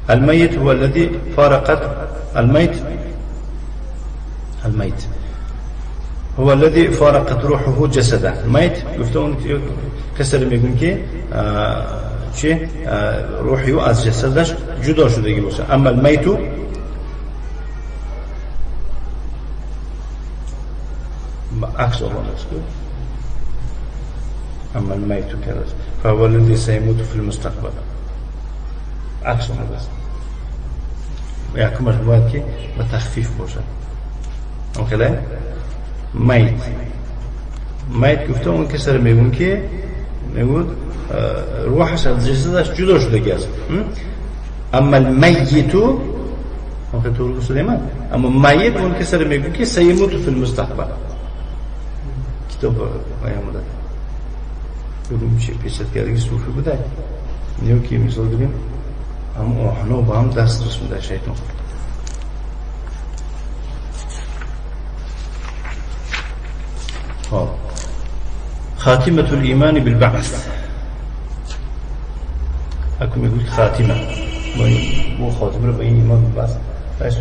الميت هو الذي فارقت الميت، الميت هو الذي فارقت روحه جسده. میت گفته اون کسی رو میگن که چی روحی او از جسدش جدا شدگی باشه. اما المیت عکس آن است، اما المیت کرد فهو الذي سيموت في المستقبل، عکس آن است. یکمش باید که به تخفیف باشه. اوکی میت، میت گفته اون کسی رو میگون که میگود روحش از جسدش جدا شده است. اما المیت اون که تو رو اما میت اون کسی رو میگون که سیموت فی المستقبل. کتاب پیام داد بگم چی پیشت کردگی صوفی بوده نیو که مثال بگیم هم آهنا با هم دست رسونده شیطان. خاتمة الإيمان بالبعث، اكو میگوید خاتمه با خاتمه رو با این ایمان بالبعث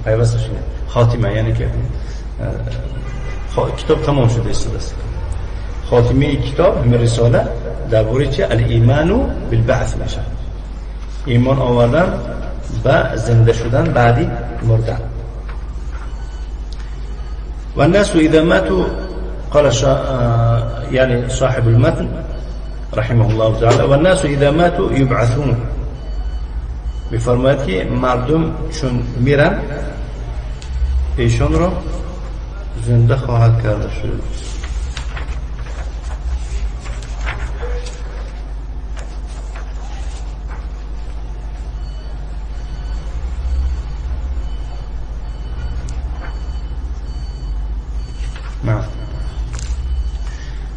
پیوست شده. خاتمه یعنی که کتاب تمام شده است. خاتمه کتاب من رساله درباره چه الایمان بالبعث میشه، ایمان آوردن به زنده شدن بعدی مردن. والناس اذا ماتوا قال يعني صاحب المتن رحمه الله تعالى والناس اذا ماتوا يبعثون، میفرماید که مردم چون میرن ایشون رو زنده خواهد کرده شد. نعم.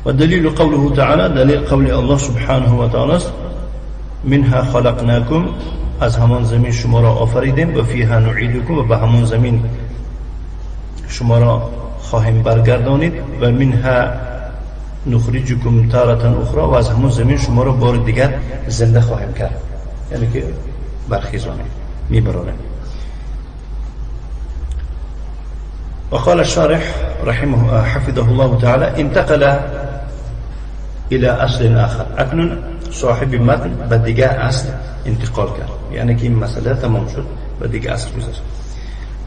والدليل قوله تعالى، دلیل قول الله سبحانه وتعالى منها خلقناكم، از همان زمین شما را آفریدیم، و فیها نعیدکم، و به همان زمین شما را خواهیم برگردانید و منها نخرجكم تارة اخرى و از همون زمین شما را بار دیگر زنده خواهیم کرد، یعنی که برخیزانیم میبرانیم. وقال الشارح رحمه حفظه الله تعالى انتقل الى اصل آخر. اکنون صاحب متن به دیگر اصل انتقال کرد، یعنی که این مسئله تمام شد به دیگر اصل گذشت.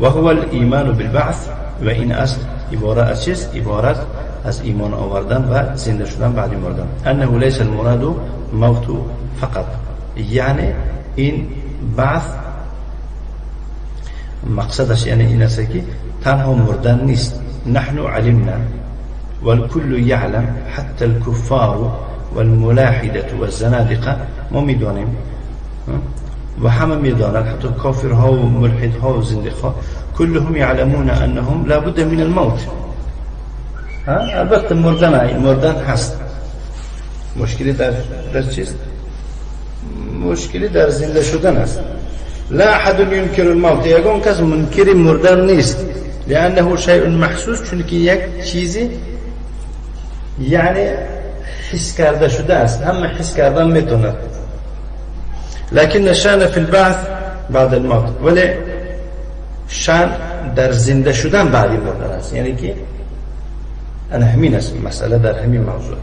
و هو الایمان بالبعث، و این اصل عبارت از چیست؟ عبارت از ایمان آوردن و زنده شدن بعد مردن. انه لیس المراد موت فقط، یعنی این بعث مقصدش یعنی این است که تنها مردن نیست. نحن علمنا والكل يعلم حتى الكفار والملاحدة والزنادقة، ما میدانیم و همه میدانند، حتی کافرها و ملحدها و زندیقها، كلهم يعلمون انهم لابد من الموت. البته مردن هست. مشکلی در چیست؟ مشکلی در زنده شدن است. لا احد ينكر الموت، یگان کس منکر مردن نیست، لانه شیء محسوس، چون که یک چیزی یعنی حس کرده شده است، همه حس کردن میتونه. لكن الشأن في البعث بعد الموت، ولی شأن در زنده شدن بعد مردن است، یعنی که انا همین است مسئله، در همین موضوع.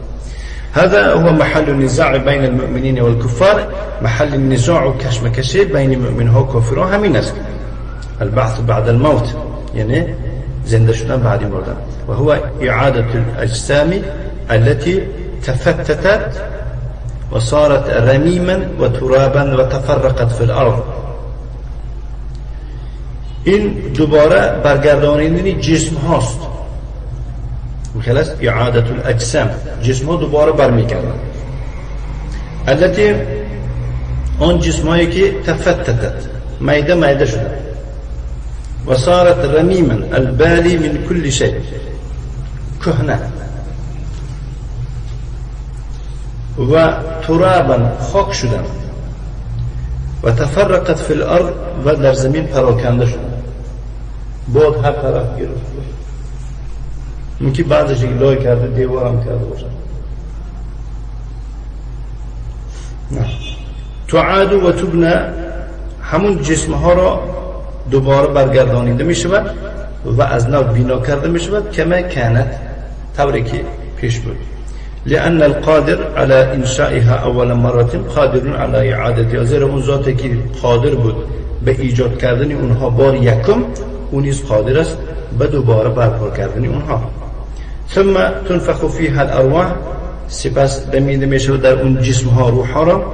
هذا هو محل النزاع بين المؤمنين والكفار، محل النزاع و کشمکشی بین مؤمن ها و کافرها همین است، البعث بعد الموت، یعنی زنده شدن بعد مردن. و هو اعادة الاجسام التي تفتتت وصارت رميما وترابا وتفرقت في الارض. این دوباره برگردانیدن جسم هاست، خلاص اعادة الاجسام، جسم ها دوباره برمیگردن، التي آن جسم هایی که تفتتت میده میده شده، و صارت رمیما البالی من كل شيء، کهنه، و ترابا خاک شدن، و تفرقت فی الارض و در زمین پراکنده شدن، باد هر طرف گرفت، ممکن بعضش لای کرده دیوارم کرده باشد. نه تعاد و تبنى، همون جسم ها را دوباره برگردانیده می شود و از نو بنا کرده می شود، کما کانت، طوری که پیش بود. لأن القادر على إنشائها أول مرة قادر على إعادتها، زیرا اون ذاتی که قادر بود به ایجاد کردن اونها بار یکم، اون نیز قادر است به دوباره برپا کردن اونها. ثم تنفخ فيها الأرواح، سپس دمیده می شود در اون جسم ها روح ها را.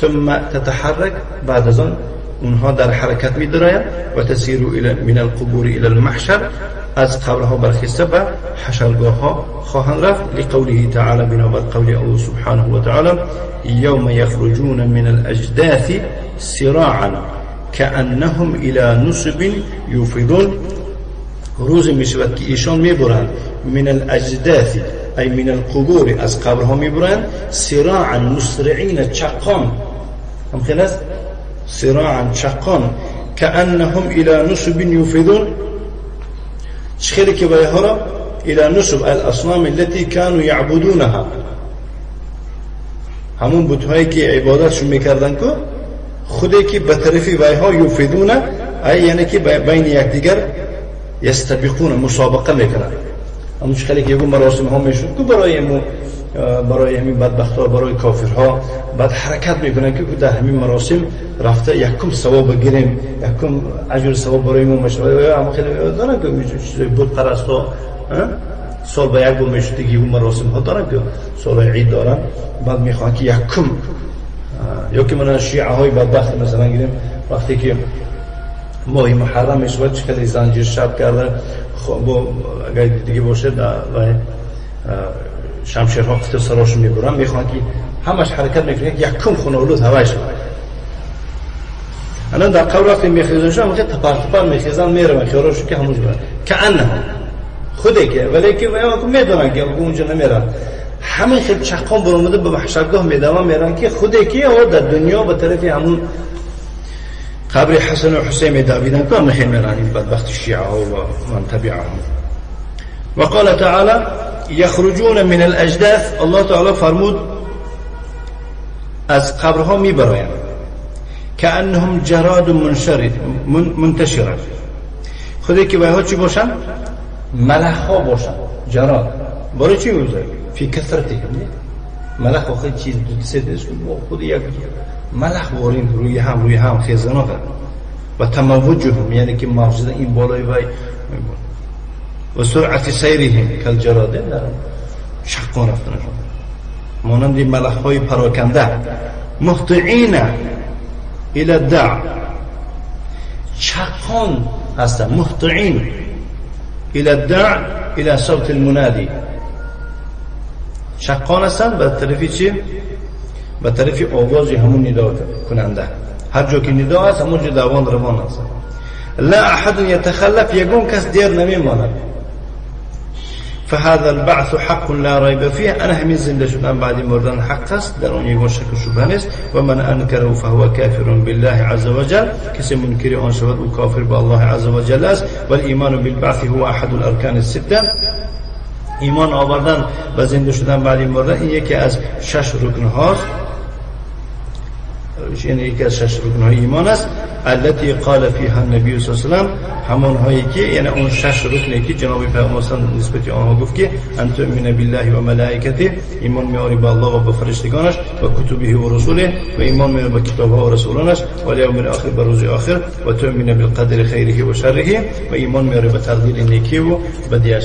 ثم تتحرك، بعد از آن اونها در حرکت می درآیند، و تسیر من القبور الى المحشر، از قبرها برخیسته به حشرگاه ها خواهند رفت. لقوله تعالی، بنابر قول الله سبحانه و تعالی یوم یخرجون من الاجداث سراعا كأنهم الى نصب یوفضون. روز می شود که ایشان می برند من الاجداث ای من القبور، از قبرها می برند، سراعا مسرعین، چقان، هم خلاص سراعا چقان، كأنهم الى نصب یوفضون، خیلی که باید را الى نصب الاصنام التي كانوا يعبدونها، همون بت‌هایی که عبادتشون میکردن که خودی که به طرفی وایها یوفدون، ای یعنی که بین یکدیگر یستبقون، مسابقه میکنن. همون خیلی که یه مراسم ها میشد که برای همین بدبخت‌ها، برای کافرها، بعد حرکت میکنن که در همین مراسم رفته یکم ثواب بگیریم، یکم اجر ثواب برای ما میشه. اما خیلی دارن که چیزای بت پرستا سال به یک بار میشه دیگه، اون مراسم ها دارن که سال عید دارن، بعد میخوان که یکم یا که من شیعه های بدبخت مثلا گیریم وقتی که ماه محرم میشه چه خیلی زنجیر شب کرده، خب اگر دیگه باشه و شمشیرها قطع سراشون میبرن، میخوان که همش حرکت میکنه که یکم خونالود هوای شد. الان در قبر وقتی میخیزن شما میخواد تپر تپر میخیزن میرن خیالشون که همونجا برن که انهم خوده که ولی که میدونن که اونجا نمیرن، همین خیلی چقام برآمده به محشرگاه میدوان میرن که خوده که او در دنیا به طرف همون قبر حسن و حسین دویدن که هم میرن این بدبخت شیعه ها و من تبعهم. و قال تعالی یخرجون من الاجداث. الله تعالی فرمود از قبرها میبرایند، کأنهم جراد منتشر. خودی که وایها چی باشن؟ ملخ ها باشن. جراد برای چی میگذاره؟ فی کثرتهم. ملخ آخه چیز دو سه نیست، خود یک ملخ وارین روی هم خیزنا کرد و تموجهم، یعنی که موجود این بالای وای و سرعت سیرهم کالجراد، در شقان رفتنشون مانند ملخ های پراکنده. مهطعین الى الدع، چقان هستن. مهطعین الى الدع الى صوت المنادی، چقان هستن به طرفی چی؟ به طرف آواز همون ندا کننده. هر جا که ندا هست همونجا دوان روان هست. لا احد یتخلف، یگون کس دیر نمیماند. فهذا البعث حق لا ریب فیه، انا همین زنده شدن بعد مردن حق است، در اون یگون شک و شبهه نیست. و من انکره فهو کافر بالله عز وجل، کسی منکر آن شود او کافر به الله عز وجل است. والایمان بالبعث هو احد الارکان السته، ایمان آوردن و زنده شدن بعد مردن این یکی از شش رکن هاست، یعنی یکی از شش رکن های ایمان است. التي قال فيها النبي صلی الله علیه و سلم، همان هایی که یعنی اون شش رکنی که جناب پیامبر صلی نسبت آنها گفت که ان تؤمن بالله و ملائکته، ایمان میاری به الله و به فرشتگانش و کتبه و رسوله، و ایمان میاری به کتابها و رسولانش و الیوم الاخر، به روز آخر، و تؤمن بالقدر خیره و شره، و ایمان میاری به تقدیر نیکی و بدیش.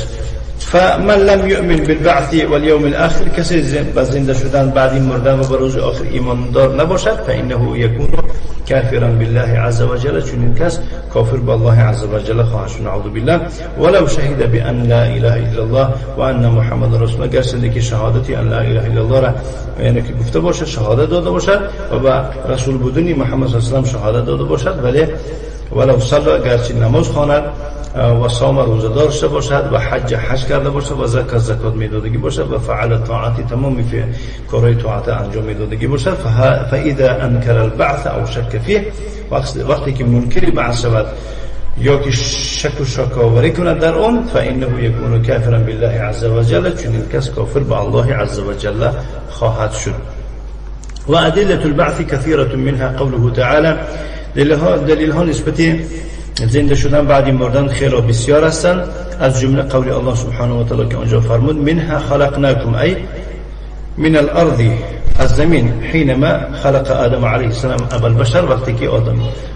فمن لم يؤمن بالبعث واليوم الآخر، کسی به زنده شدن بعد این مردن و به روز آخر ایمان دار نباشد، فإنه يكون كافرا بالله عز وجل، چون این کس کافر به الله عز وجل خواهد شد، نعوذ بالله. ولو شهد بأن لا اله الا الله وان محمد رسول الله، گرچه که شهادتی ان لا اله الا الله را یعنی که گفته باشد، شهادت داده باشد و به رسول بودن محمد صلی الله علیه و سلم شهادت داده باشد، ولی ولو صلی، گرچه نماز خواند و صام روزه داشته باشد و حج حج کرده باشد و زکات زکات میدادگی باشد و فعل طاعتی تمام فی کارهای طاعت انجام میدادگی باشد، فاذا انکر البعث او شک فیه، وقتی که منکر بعث شود یا که شک و شکاوری کند در اون، فانه یکون کافرا بالله عز وجل، چون این کس کافر به الله عز وجل خواهد شد. و ادله البعث كثيرة منها قوله تعالى، دلیل ها نسبت زنده شدن بعد مردن خیلی بسیار هستند، از جمله قول الله سبحانه و تعالی که آنجا فرمود منها خلقناکم، ای من الارض، از زمین، حینما خلق آدم علیه السلام ابا البشر، وقتی که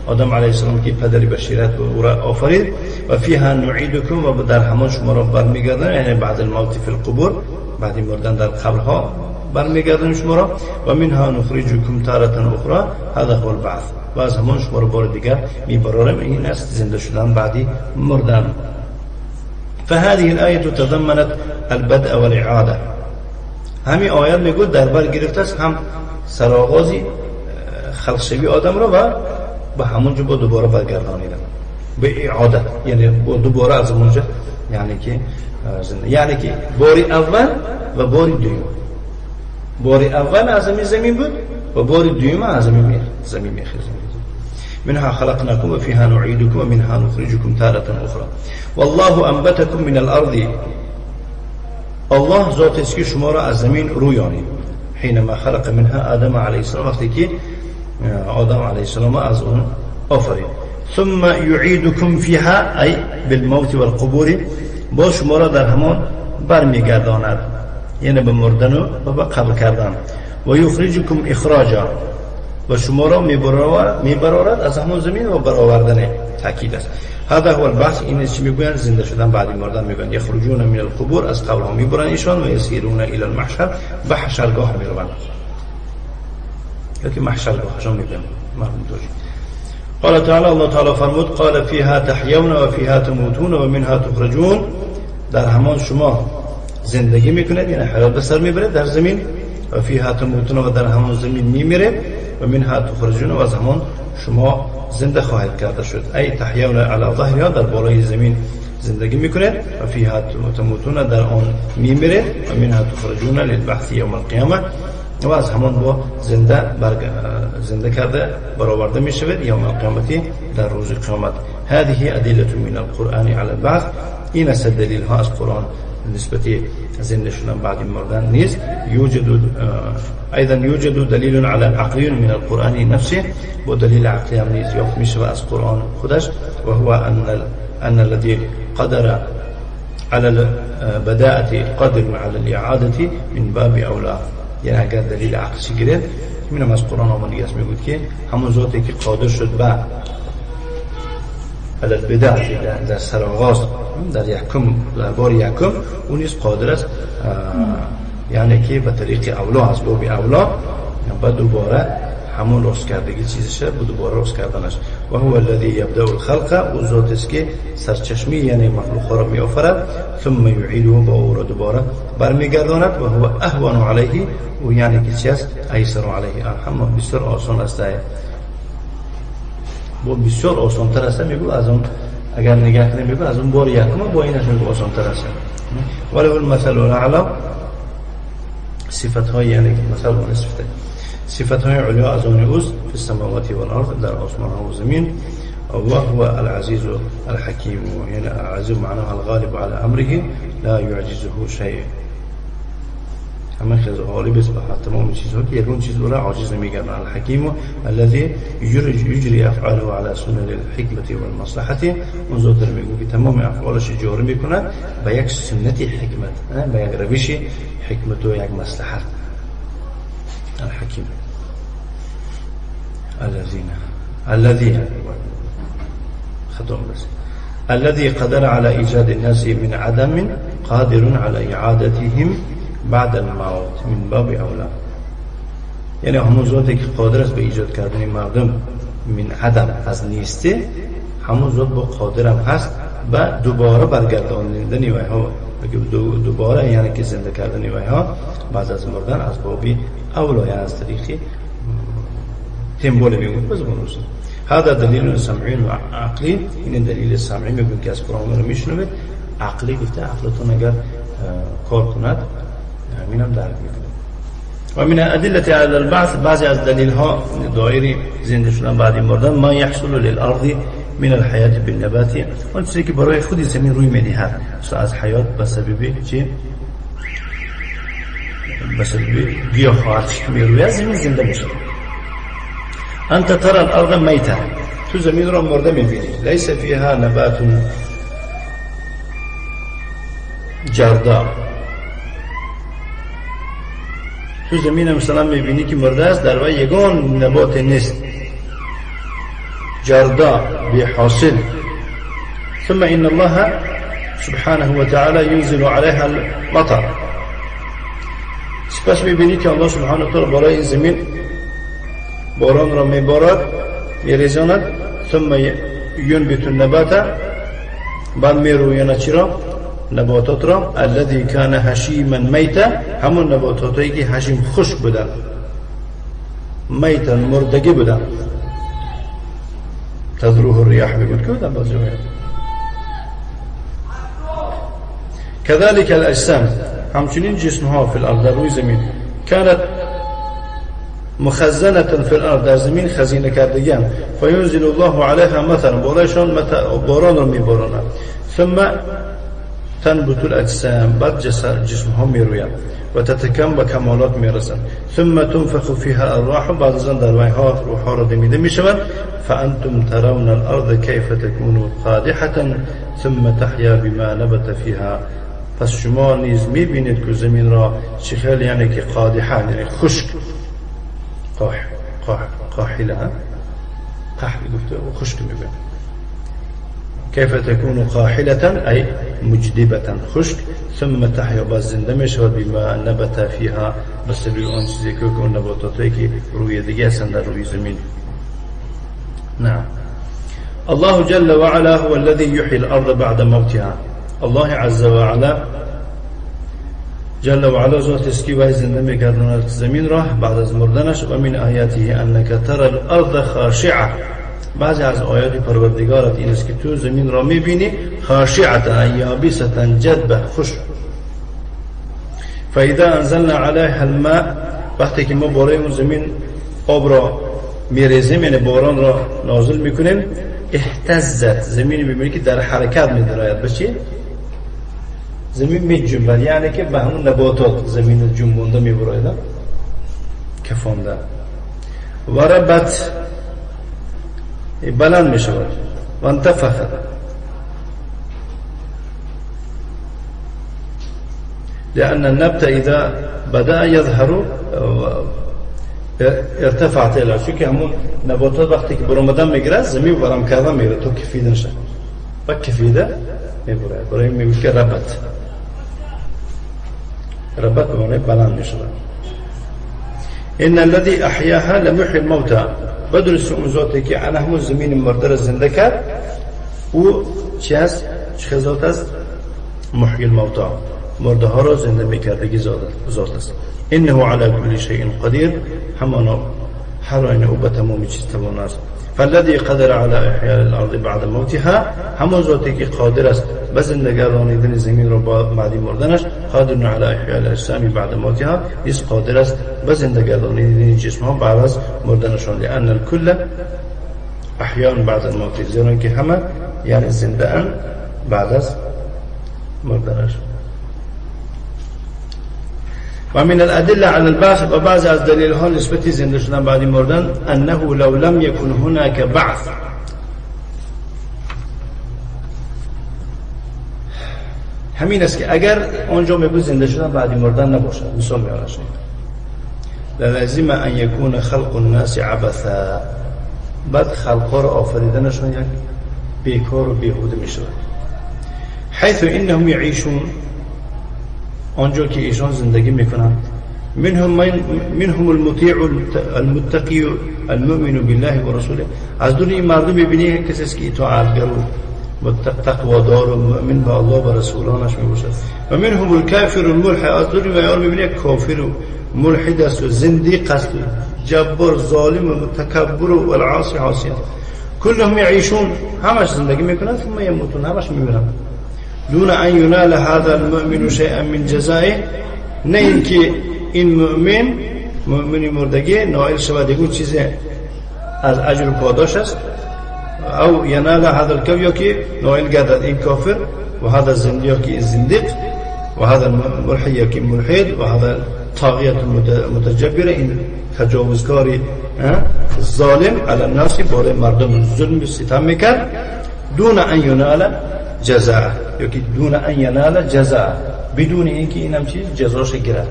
آدم علیه السلام که پدر بشریت او را آفرید، و فیها نعیدکم، و در همان شما را برمیگردن، یعنی بعد الموت فی القبور، بعد مردن در قبرها برمیگردن شما را، و منها نخرجکم تارة اخرى، هذا هو البعث، و از همان شما را بار دیگر میبرارم، این است زنده شدن بعدی مردن. فهذه الآية تضمنت البدء والإعادة، همین آیت میگو در بر گرفته است هم سرآغازی خلق شوی آدم را و به همونجا با دوباره برگردانیدن به اعاده، یعنی با دوباره از اونجا، یعنی که زنده، یعنی که باری اول و باری دوم، باری اول از زمین بود و باری دوم از زمین میخیزیم. منها خلقناكم وفيها نعيدكم ومنها نخرجكم تارة أخرى والله أنبتكم من الأرض، الله ذات است که شما را از زمین رویانید، حینما خلق منها آدم علیه السلام، وقتی که آدم علیه السلام از اون آفرید. ثم يعيدكم فيها ای بالموت والقبور، با شما را در همان برمیگرداند، یعنی به مردن و به قبر کردن. و یخرجکم اخراجا، و شما را میبرارد از همان زمین و برآوردن، تاکید است. هذا هو البحث، این چی میگویند؟ زنده شدن بعد مردن میگویند. یخرجون من القبور، از قبرها میبرند ایشان، و یسیرون الی المحشر، به حشرگاه میروند، یا که محشرگاهشان میگویند مردم توجیه. قال تعالی، الله تعالی فرمود قال فیها تحیون و فیها تموتون و منها تخرجون، در همان شما زندگی میکنید، یعنی حیات به سر میبرید در زمین، و فیها تموتون، و در همان زمین میمیرید، و منها تخرجون، و از همان شما زنده خواهید کرده شد. ای تحیون علی ظهرها، در بالای زمین زندگی میکنید، و فیها تموتون، در آن میمیرید، و منها تخرجون للبعث یوم القیامه، و از همان با زنده زنده کرده برآورده می شود یوم القیامتی در روز قیامت. هذه ادله من القرآن على البعث. این است دلیل ها از قرآن نسبت زنده شدن بعد مردن نیز. یوجد ايضا یوجد دلیل على عقلی من القرآن نفسه، و دلیل عقلی هم نیز یافت می شود از قرآن خودش، و هو ان الذي قدر على البداءة قادر على الاعاده من باب اولا. یعنی اگر دلیل عقلی گرفت اینم از قرآن آمده است، میگوید که همون ذاتی که قادر شد به علی البداء در سرآغاز در یکم در بار یکم، اون نیز قادر است یعنی که به طریق اولا از باب اولا به دوباره همون راست کردگی چیزشه به دوباره راست کردنش. و هو الذی یبدأ الخلق، او ذات است که سرچشمه یعنی مخلوق را میآفرد، ثم یعیده و او را دوباره برمیگرداند، و هو اهون علیه، او یعنی که چی است؟ ایسر علیه، همه بسیار آسان است، با بسیار آسان تر است. میگو از اون اگر نگاه کنیم میگو از اون بار یکم با اینش میگو آسان تر است. وله المثل الاعلی، صفت های یعنی مثل اون صفت صفت های علیا از آن اوست فی السماوات والارض در آسمان ها و زمین. و هو العزیز الحکیم، یعنی العزیز معناه الغالب على امره لا يعجزه شيء. همه خیلی غالب است به تمام چیزها که یکون چیز او را عاجز نمی‌گرداند. الحکیم الذي يجري افعاله على سنن الحکمت والمصلحه، اون ذات رو میگه که تمام افعالش جاری میکند به یک سنت حکمت، به یک روش حکمت و یک مصلحت. الحکیم الذين الذي خطأ بس الذي قدر على ایجاد الناس من عدم قادر على اعادتهم بعد الموت من باب اولا. یعنی همون ذاتی که قادر است به ایجاد کردن مردم من عدم از نیستی، همون ذات با قادرم هست به دوباره برگرداندن ویها، دوباره یعنی که زنده کردن ویها بعد از مردن از بابی اولا، یعنی از طریق تنبول میگوید به زبان روسی. هذا دلیل سمعی و عقلی. این دلیل سمعی میگوید که از قرآن رو میشنوید، عقلی گفته عقلتون اگر کار کند همینم درک میکنه. و من ادله علی البعث، بعضی از دلیل ها دایره زنده شدن بعد مردن، ما یحصل للارض من الحیات بالنبات، اون چیزی که برای خود زمین روی میدهد از حیات به سبب چی؟ به سبب گیاه خواهد میروید زمین زنده میشه. انت ترى الارض میته، تو زمین را مرده میبینی، لیس فیها نبات جردا، تو زمین مثلا میبینی که مرده است، در وی یگان نبات نیست، جردا بی حاصل. ثم ان الله سبحانه وتعالى ينزل عليها المطر، سپس میبینی که الله سبحانه و تعالی بالای این زمین باران را میبارد میریزاند. ثم ينبت النبات، بعد میرویاند چرا؟ نباتات را. الذي كان هشیما میتا، همون نباتاتی که هشیم خشک بودن، میتا مردگی بودن، تذروه الرياح میگوید که بودن باز رویت. كذلك الاجسام، همچنین جسم ها فی الارض در روی زمین، كانت مخزنة فی الارض در زمین خزینه کردگی، فینزل الله علیها مطرا، بالایشان باران را میباراند. ثم تنبت الاجسام، بعد جسم ها میرویند و تتکم و کمالات میرسند. ثم تنفخ فيها الارواح، بعد از آن در ویها روح ها را دمیده میشود. فانتم ترون الارض كيف تكون قادحة ثم تحيا بما نبت فيها، پس شما نیز میبینید که زمین را چه خیلی یعنی که قادحه یعنی خشک، قاح قاح قاحله قحل گفته و خشک میگه. كيف تكون قاحلة أي مجدبة خشک، ثم تحیا باز زنده میشود بما نبت فيها، بسبب آن چیزی که اون نباتاتی که روی دیگه هستند در روی زمین. نعم. الله جل وعلا هو الذي يحيي الأرض بعد موتها. الله عز وعلا جل وعلا ذات است که وی زنده میگرداند زمین را بعد از مردنش. و من آیاته انک ترى الارض خاشعه، بعضی از آیات پروردگارت این است که تو زمین را میبینی خاشعه یابسه جدبه خشک. فاذا انزلنا علیها الماء، وقتی که ما بالای اون زمین آب را میریزیم، یعنی باران را نازل میکنیم، اهتزت، زمین میبینی که در حرکت میدراید. به چی؟ زمین میجنبد، یعنی که به همون نباتات زمین جنبونده میبراید، کفانده. و ربت، بلند میشود. و انتفخت، لأن النبت إذا بدأ يظهر ارتفعت الى، چون که همون نباتات وقتی که برآمدن میگیره زمین ورم کردن میگیره تا کفیده نشه و کفیده میبره. برای میگه که ربط، ربط به معنی بلند میشه. ان الذي احیاها لمحی الموتى، بدرس اون ذاتی که عن همون زمین مرده را زنده کرد، او چی است؟ چه ذات است؟ محیی الموتى، مرده ها را زنده میکردگی ذات است. انه على كل شيء قدیر، همانا هر آینه او به تمام چیز توان است. فالذي قدر على احیاء الارض بعد موتها، همان ذاتی که قادر است به زنده گردانیدن زمین را بعد مردنش، قادر على احیاء الاجسام بعد موتها، نیز قادر است به زنده گردانیدن جسم ها بعد از مردنشان. لان الكل احیاء بعد الموت، زیرا که همه یعنی زنده اند بعد از مردنش. و من الادله على البعث، و بعض از دلیل ها نسبت زنده شدن بعد مردن، انه لو لم يكن هناك بعث، همین است که اگر آنجا میگو زنده شدن بعد مردن نباشد، مثال میارم، لازم ان يكون خلق الناس عبثا، بعد خلق را آفریدنشون یک بیکار و بیهوده میشود. حيث انهم يعيشون، آنجا که ایشان زندگی میکنند، منهم المطیع المتقی المؤمن بالله و رسوله، از دون این مردم میبینی کسی است که اطاعتگر و تقوادار و مؤمن به الله و رسولانش میباشد. و منهم الکافر الملحد، از دون این میبینی کافر و ملحد است و زندیق است و جبار ظالم و متکبر و العاصی عاصی است. كلهم يعيشون، همش زندگی میکنند، ثم يموتون، همش میمیرند. دون ان ينال هذا المؤمن شيئا من جزائه، نه اینکه این مؤمن، مؤمن مردگی نائل شود یک چیز از اجر و پاداش است، او ینال هذا الكافر، یا که نائل گردد این کافر، و هذا الزندیق که زندیق، و هذا الملحد یا که ملحد، و هذا طاغیت متجبر، این تجاوزکاری ظالم علی الناس، بالای مردم ظلم و ستم میکرد. دون ان ینال جزاء، یا که دون ان ینال جزاء، بدون اینکه اینم چیز جزاش گیرد.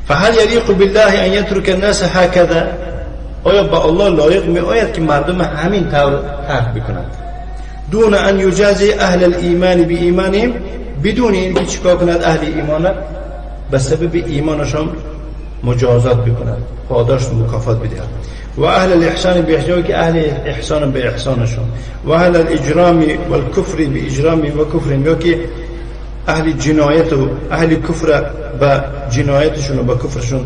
فهل یلیق بالله ان یترک الناس هكذا، آیا با الله لایق می آید که مردم همین طور ترک بکنند؟ دون ان یجازی اهل الایمان بایمانهم، بدون اینکه چیکار کند اهل ایمان به سبب ایمانشان مجازات بکند، پاداش و مکافات بدهد. و اهل الاحسان باحسان، که اهل احسان به احسانشون، و اهل الاجرام والکفر باجرام و کفر، یا که اهل جنایت و اهل کفر به جنایتشون و به کفرشون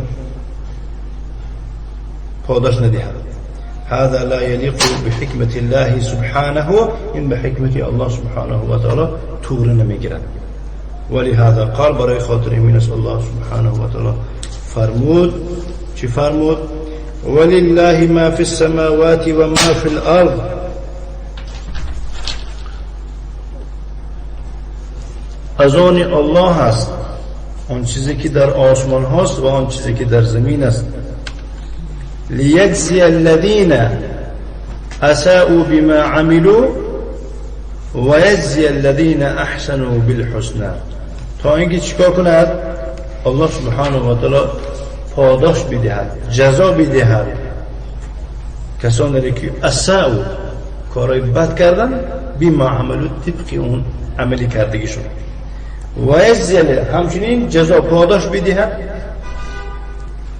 پاداش ندهد. هذا لا يليق بحكمة الله سبحانه، این به حکمت الله سبحانه و تعالی تور نمیگیرد. ولهذا قال، برای خاطر این است الله سبحانه و تعالی فرمود، چی فرمود؟ ولله ما فی السماوات و ما فی الارض. از آن الله است آن چیزی که در آسمان هاست و آن چیزی که در زمین است. لیجزی الذین اساءوا بما عملوا و یجزی الذین احسنوا بالحسنى، تا اینکه چیکار کند؟ الله سبحانه و تعالی پاداش بدهد، جزا بدهد کسانی که اساءوا، کارهای بد کردن، بما عملوا، طبق اون عملی کردگیشون، و یجزی، همچنین جزا پاداش بدهد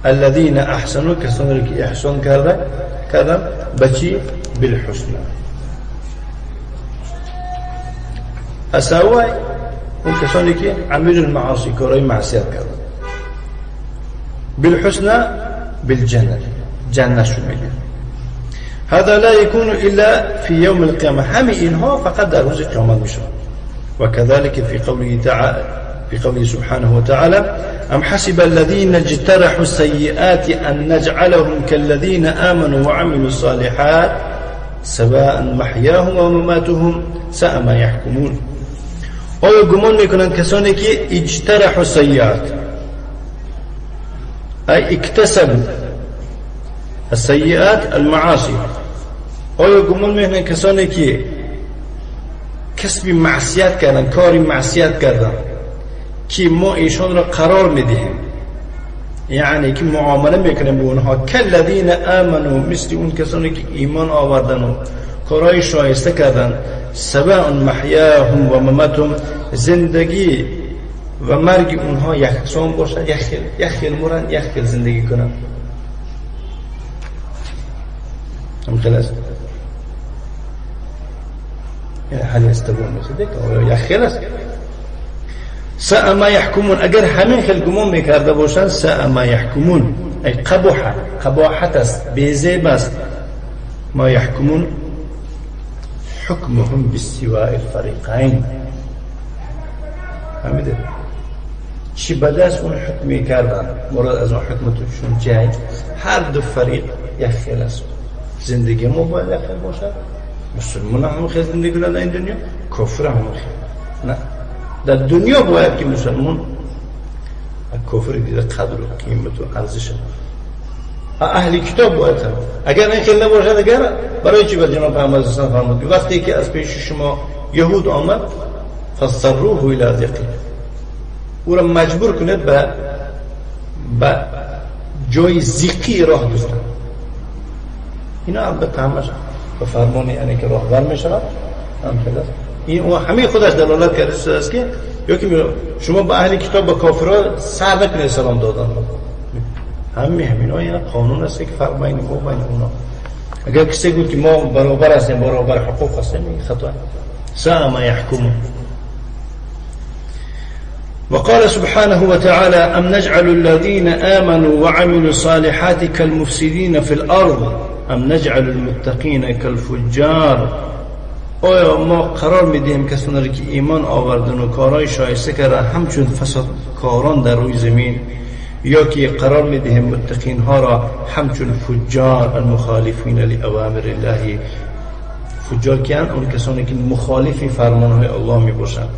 الذين احسنوا، کسانی که احسان کردن به چی؟ بالحسنى. اساءوا اون کسانی که عمل المعاصی، کارهای معصیت کردن، بالحسنى بالجنة، جنة شو میگه. هذا لا يكون الا في يوم القيامة، همه اینها فقط در روز قیامت میشه. وكذلك في قوله تعالى، في قوله سبحانه وتعالى: أم حسب الذين اجترحوا السيئات أن نجعلهم كالذين آمنوا وعملوا الصالحات سواء محياهم ومماتهم ساء ما يحكمون. آیا گمان میکنند کسانی که اجترحوا السیئات، ای اکتسبوا السیئات المعاصی، آیا گمان میکنند کسانی که کسب معصیت کردن، کاری معصیت کردن، که ما ایشان را قرار میدهیم، یعنی که معامله میکنیم به اونها، کالذین آمنوا، مثل اون کسانی که ایمان آوردن و کارهای شایسته کردن، سواء محیاهم و مماتهم، زندگی و مرگ اونها یکسان باشد، یک خیل مرن، یک خیل زندگی کنن. هم خیلی است، یعنی حال استوون میشه که یک خیل است. ساء ما يحكمون، اگر همین خیل گمان میکرده باشند، ساء ما يحكمون، ای قبح، قباحت است، بیزیب است. ما يحكمون حكمهم باستواء الفريقين. فهمیده چی بد است اون حکمی کردن، مراد از اون حکمتشون چیه؟ هر دو فریق یک خیل است. زندگی ما باید یک خیل باشد، مسلمان هم خیل زندگی کنند در این دنیا، کافر هم خیل. نه، در دنیا باید که مسلمان کافر دیده قدر و قیمت و ارزش اهل کتاب باید هم. اگر این خیلی نباشد، اگر برای چی به جناب پیامبر صلی الله علیه و فرمود وقتی که از پیش شما یهود آمد فاضطروه الی ضیقه، او را مجبور کنید به جای زیقی راه بزنند. اینا البته همش به فرمان یعنی که راهبر میشود هم خیلی است. این او همه خودش دلالت کرده است که یا که شما به اهل کتاب به کافرها سر نکنید سلام دادن، همه همینا یعنی قانون است که فرق بین ما و بین اونا. اگر کسی گفت که ما برابر هستیم، برابر حقوق هستیم، این خطا. ساء ما يحكمون. وقال سبحانه وتعالى: أم نجعل الذين آمنوا وعملوا الصالحات كالمفسدين في الأرض أم نجعل المتقين كالفجار. آیا ما قرار میدهیم کسانی که ایمان آوردن و کارهای شایسته کردن همچون فساد کاران در روی زمین، یا که قرار میدهیم متقین ها را همچون فجار المخالفین لأوامر الله؟ فجار کیان؟ اون کسانی که مخالف فرمانهای الله می باشند.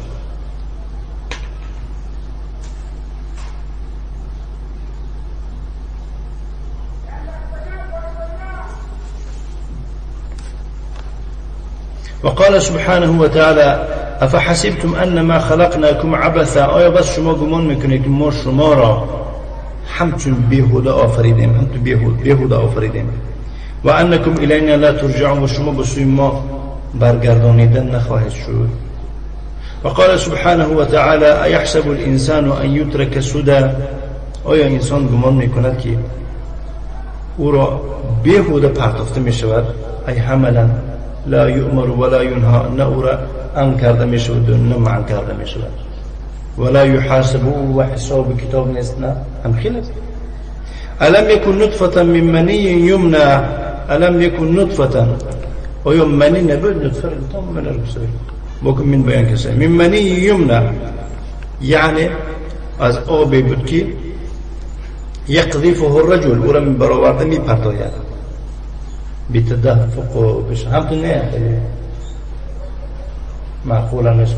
وقال سبحانه وتعالى: افحسبتم انما خلقناكم عبثا. آیا بس شما گمان میکنید که ما شما را همچون بیهوده آفریدیم، همچون بیهوده آفریدیم، و انکم الینا لا ترجعون، و شما به سوی ما برگردانیدن نخواهید شد. وقال سبحانه وتعالى: ایحسب الانسان ان یترک سدى. آیا انسان گمان میکند که او را بیهوده پرتافته میشود؟ ای حملا لا یؤمر ولا ینها، نه او را امر کرده میشود و نه منع کرده میشود، ولا یحاسب و حساب کتاب نیست، نه هم خیلی است. الم یکن نطفة من منی یمنى. الم یکن نطفة، آیا منی نبود؟ نطفه رو گفتم، من رو گفتم. بکن من بیان کسی من منی یمنى، یعنی از آبی بود که یقذفه الرجل، او را برآورده میپرتاید بتدفق و بشه، هم تو نه خیلی معقولا نیست،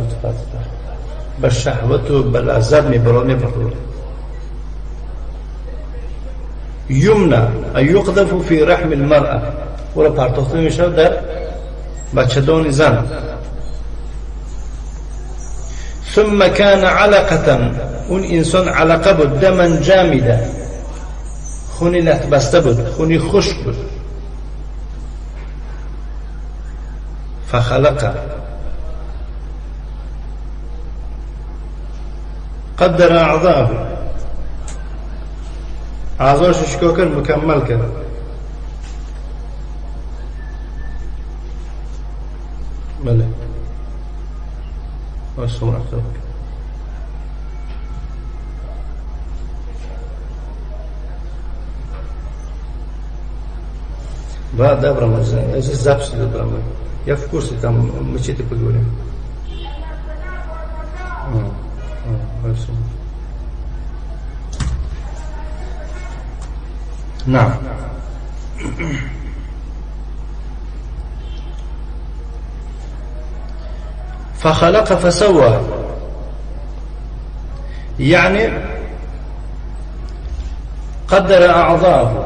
به شهوت و به لذت میبرد میپرتاید. یمنى ای یقذف فی رحم المرأة، او را پرتاخته میشود در بچه‌دان زن. ثم كان علقة، اون انسان علقه بود، دما جامده، خونی لت بسته بود، خونی خشک بود. فخلق قدر اعضاءه، اعضاش چیکار کرد؟ مکمل کرد. بله Да, да, Браман, здесь запись идет, Браман. Я в курсе, там мечети поговорим. نعم. فخلق فسوى، يعني قدر اعضاءه،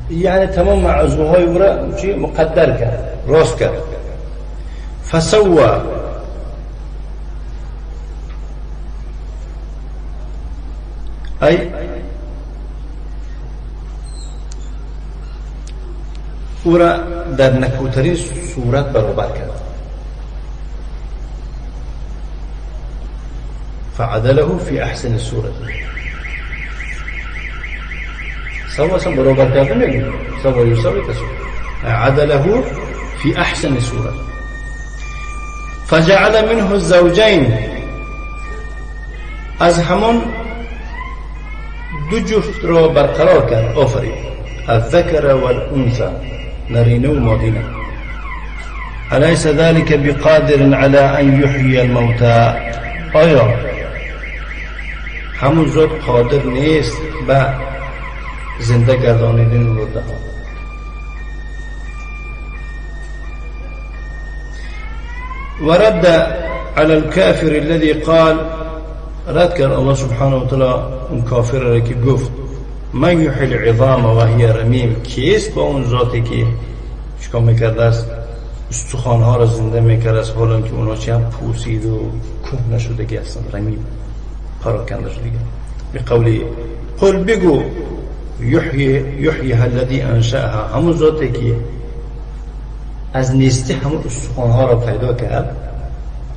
یعنی تمام عضوهای او را چی مقدر کرد، راست کرد. فسوى، ای او را در نکوترین صورت برابر کرد. فعدله فی احسن صورت. سوا اصلا برابر کرده میگیم، سوا یساوی تساوی. عدله فی احسن صورت. فجعل منه الزوجین، از همان دو جفت را برقرار کرد، آفرید، الذکر والانثى، نرینه و مادینه. الیس ذلك بقادر على ان یحیی الموتى، آیا همون ذات قادر نیست به زنده گردانیدن مرده ها؟ و رد على الكافر الذي قال، رد کرد الله سبحانه و تعالی اون کافر را که گفت من یحیی العظام و هی رمیم، کیست با اون ذاتی که چیکار میکرده است؟ استخوانها را زنده میکرده است، حالا که اونا چی هم پوسید و کهنه شدگی هستند، رمیم پراکنده شدگی. به قولی قل، بگو یحییها الذی انشأها، همون ذاتی که از نیستی همون استخوانها را پیدا کرد،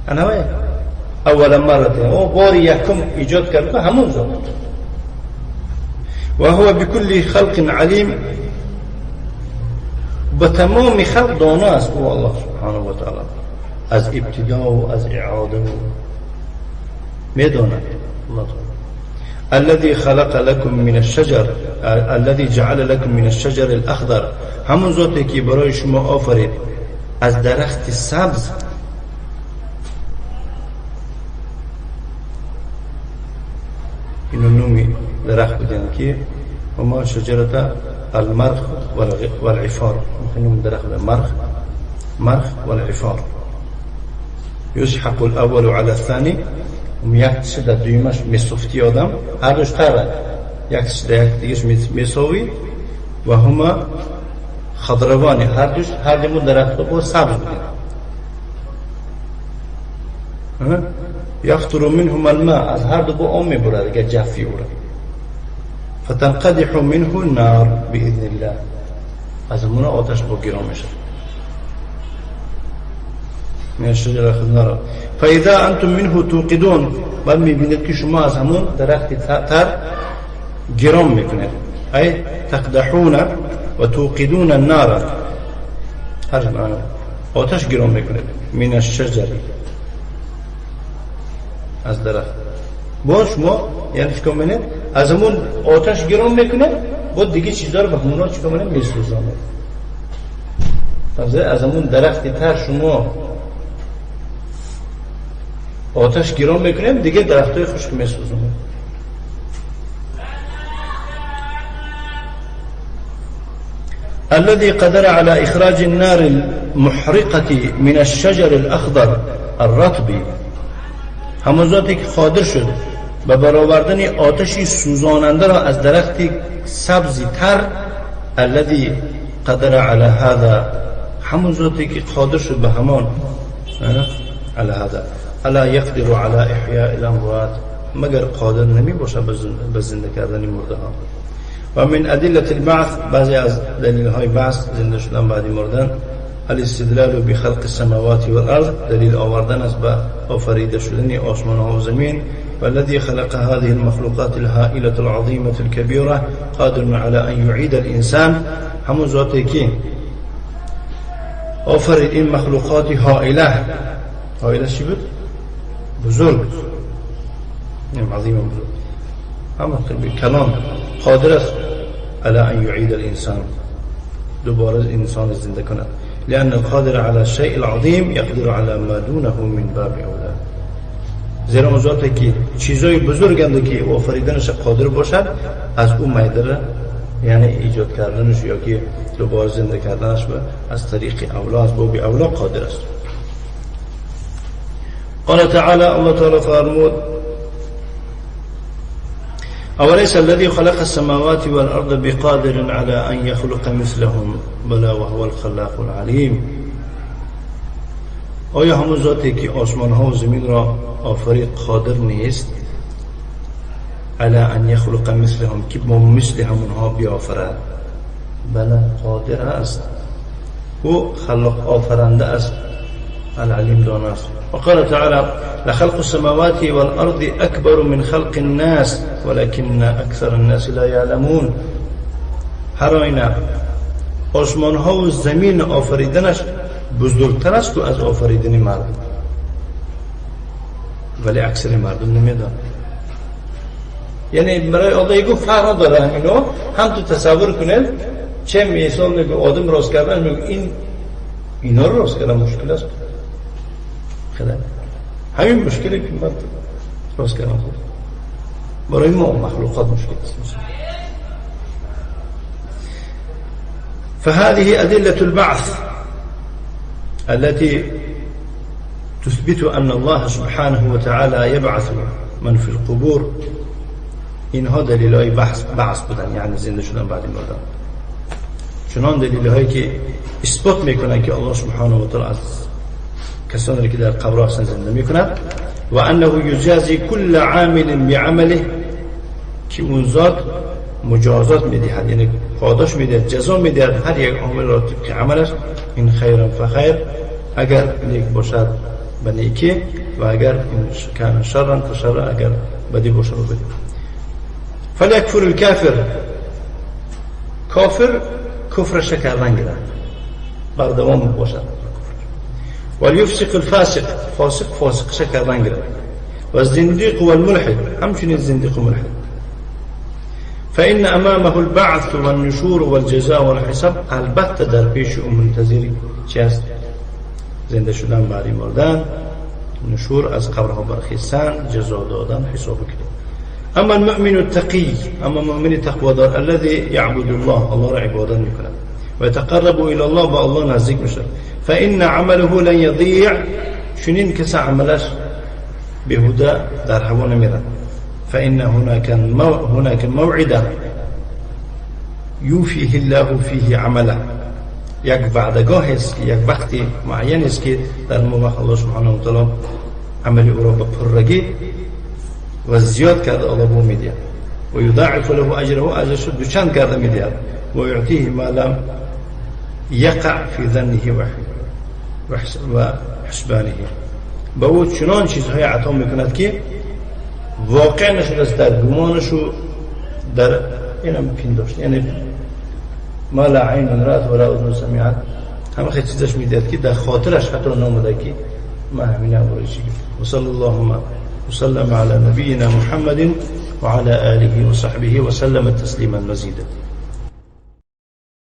انا اول مرة، او بار یکم ایجاد کرد همون ذات. و هو بكل خلق علیم، به تمام خلق دانا است او الله سبحانه و تعالی، از ابتدا و از اعاده و میداند الله تعالی. الذي خلق لكم من الشجر، الذي جعل لكم من الشجر الاخضر، همون ذاتی که برای شما آفرید از درخت سبز. اینو نومی درخت بودن که وما شجرة المرخ والعفار، نوم درخت مرخ، مرخ والعفار. یسحق الاول على الثاني، یک تیشه در دویمش میسفتی آدم، هر دوش تره، یک تیشه در یک دیگهش میسوی و هما خضروانی، هر دوش هر دیمون درخت با سبز بودن. یقطر منهما الماء، از هر دو با آب میبرد اگر جفی او را. فتنقدح منه النار باذن الله، از همون آتش با گرام میشه. من الشجر الخضراء فاذا انتم منه توقدون، بعد میبینید که شما از همون درخت تر گرام میکنید. ای تقدحون و توقدون النار، هر معنی آتش گرام میکنید. من الشجر، از درخت. باز شما یعنی چیکار میکنید؟ از همون آتش گرام میکنید، بعد دیگه چیزا رو به همونا چیکار میکنید؟ میسوزانید. از همون درخت تر شما آتش گرام میکنیم، دیگه درختای خشک میسوزونیم. الذي قدر على إخراج النار المحرقة من الشجر الأخضر الرطب، همون ذاتی که قادر شد به برآوردن آتشی سوزاننده را از درخت سبزی تر. الذي قدر على هذا، همون ذاتی که قادر شد به همان على هذا، الا يقدر على احیاء الاموات، مگر قادر نمی باشه به زنده کردن مرده ها. و من ادله البعث، بعضی از دلیل های بعث زنده شدن بعد مردن، الاستدلال بخلق السماوات والارض، دلیل آوردن است به آفریده شدن آسمان ها و زمین. والذي خلق هذه المخلوقات الهائلة العظيمة الكبيرة قادر على أن يعيد الإنسان، همون ذاتی که آفرید این مخلوقات هائله، هائله چی بود؟ بزرگ، عظیم بزرگ، همون کلام قادر است على أن يعيد الإنسان، دوباره انسان زنده کند. لأن القادر على الشيء العظيم يقدر على ما دونه من باب أولى. زیرا اون ذاتی که چیزای بزرگ که آفریدنش قادر باشد از او میدره، یعنی ایجاد کردنش یا که دوباره زنده کردنش از طریق اولا، از باب اولا قادر است. قال تعالی، الله تعالی فرمود: أوليس الذي خلق السماوات والأرض بقادر على أن يخلق مثلهم بلى وهو الخلاق العليم. آیا همون ذاتی که آسمان ها و زمین را آفرید قادر نیست على أن يخلق مثلهم، که با مثل همونها بیافرد؟ بله، قادر است، او خلاق آفرنده است، العلیم دان است. وقال تعالى: لخلق السماوات والأرض أكبر من خلق الناس ولكن أكثر الناس لا يعلمون. هر آینه آسمان ها و زمین آفریدنش بزرگتر است از آفریدن مردم، ولی اکثر مردم نمیدانند. یعنی برای آدم گفت فرق نداره، اینو هم تو تصور کنید چه مثال میگه آدم راست کردن، میگه این اینا رو راست کردن مشکل است. خیلی همین مشکلی که من راست کردم خود برای ما مخلوقات مشکل است. فهذه أدلة البعث التي تثبت أن الله سبحانه وتعالى يبعث من في القبور. اینها دلیل های بعث بودن، یعنی زنده شدن بعد مردن. چنان دلیل هایی که اثبات میکنن که الله سبحانه و تعالی از کسانی که در قبر هستند زنده میکند، و انه یجازی کل عامل بعمله، که اون ذات مجازات میدهد، یعنی پاداش میدهد، جزا میدهد هر یک عامل را طبق عملش. این خیرا فخیر، اگر نیک باشد به نیکی، و اگر کان شرا فشر، اگر بدی باشد به بدی. فلیکفر الکافر، کافر کفرش کردن گیرد، بردوام باشد. ولیفسق الفاسق، فاسق فاسقش کردن گیرد. و الزندیق والملحد، همچنین زندیق و ملحد. فإن أمامه البعث والنشور والجزاء والحساب، البته در پیش او منتظر چی است؟ زنده شدن بعد مردن، نشور از قبرها برخیستن، جزا دادن، حساب کتاب. اما المؤمن التقی، اما مؤمن تقوادار، الذي يعبد الله، الله را عبادت میکند، و يتقرب الى الله، با الله نزدیک میشد. فإن عمله لن يضيع، چنین کس عملش بیهوده در هوا نمیرد. فإن هناك موعدا يوفيه الله فيه عمله، یک وعدگاه است، یک وقتی معین است که در موقع الله سبحانه و تعالی عمل او را به پرگی و زیاد کرده الله به او میدهد، و یضاعف له اجره، اجرش دوچند کرده میدهد، و یعطیه ما لم یقع فی ظنه و حسبانه، به او چنان چیزهای عطا میکند که واقع نشده است در گمانش و در اینم پنداشت، یعنی ما لا عین رأت ولا اذن سمعت، همه خیلی چیزش میدهد که در خاطرش حتی نامده که ما همین امر چی گفت. و صلی الله وسلم على نبينا محمد وعلى آله وصحبه وسلم تسليما مزيدا.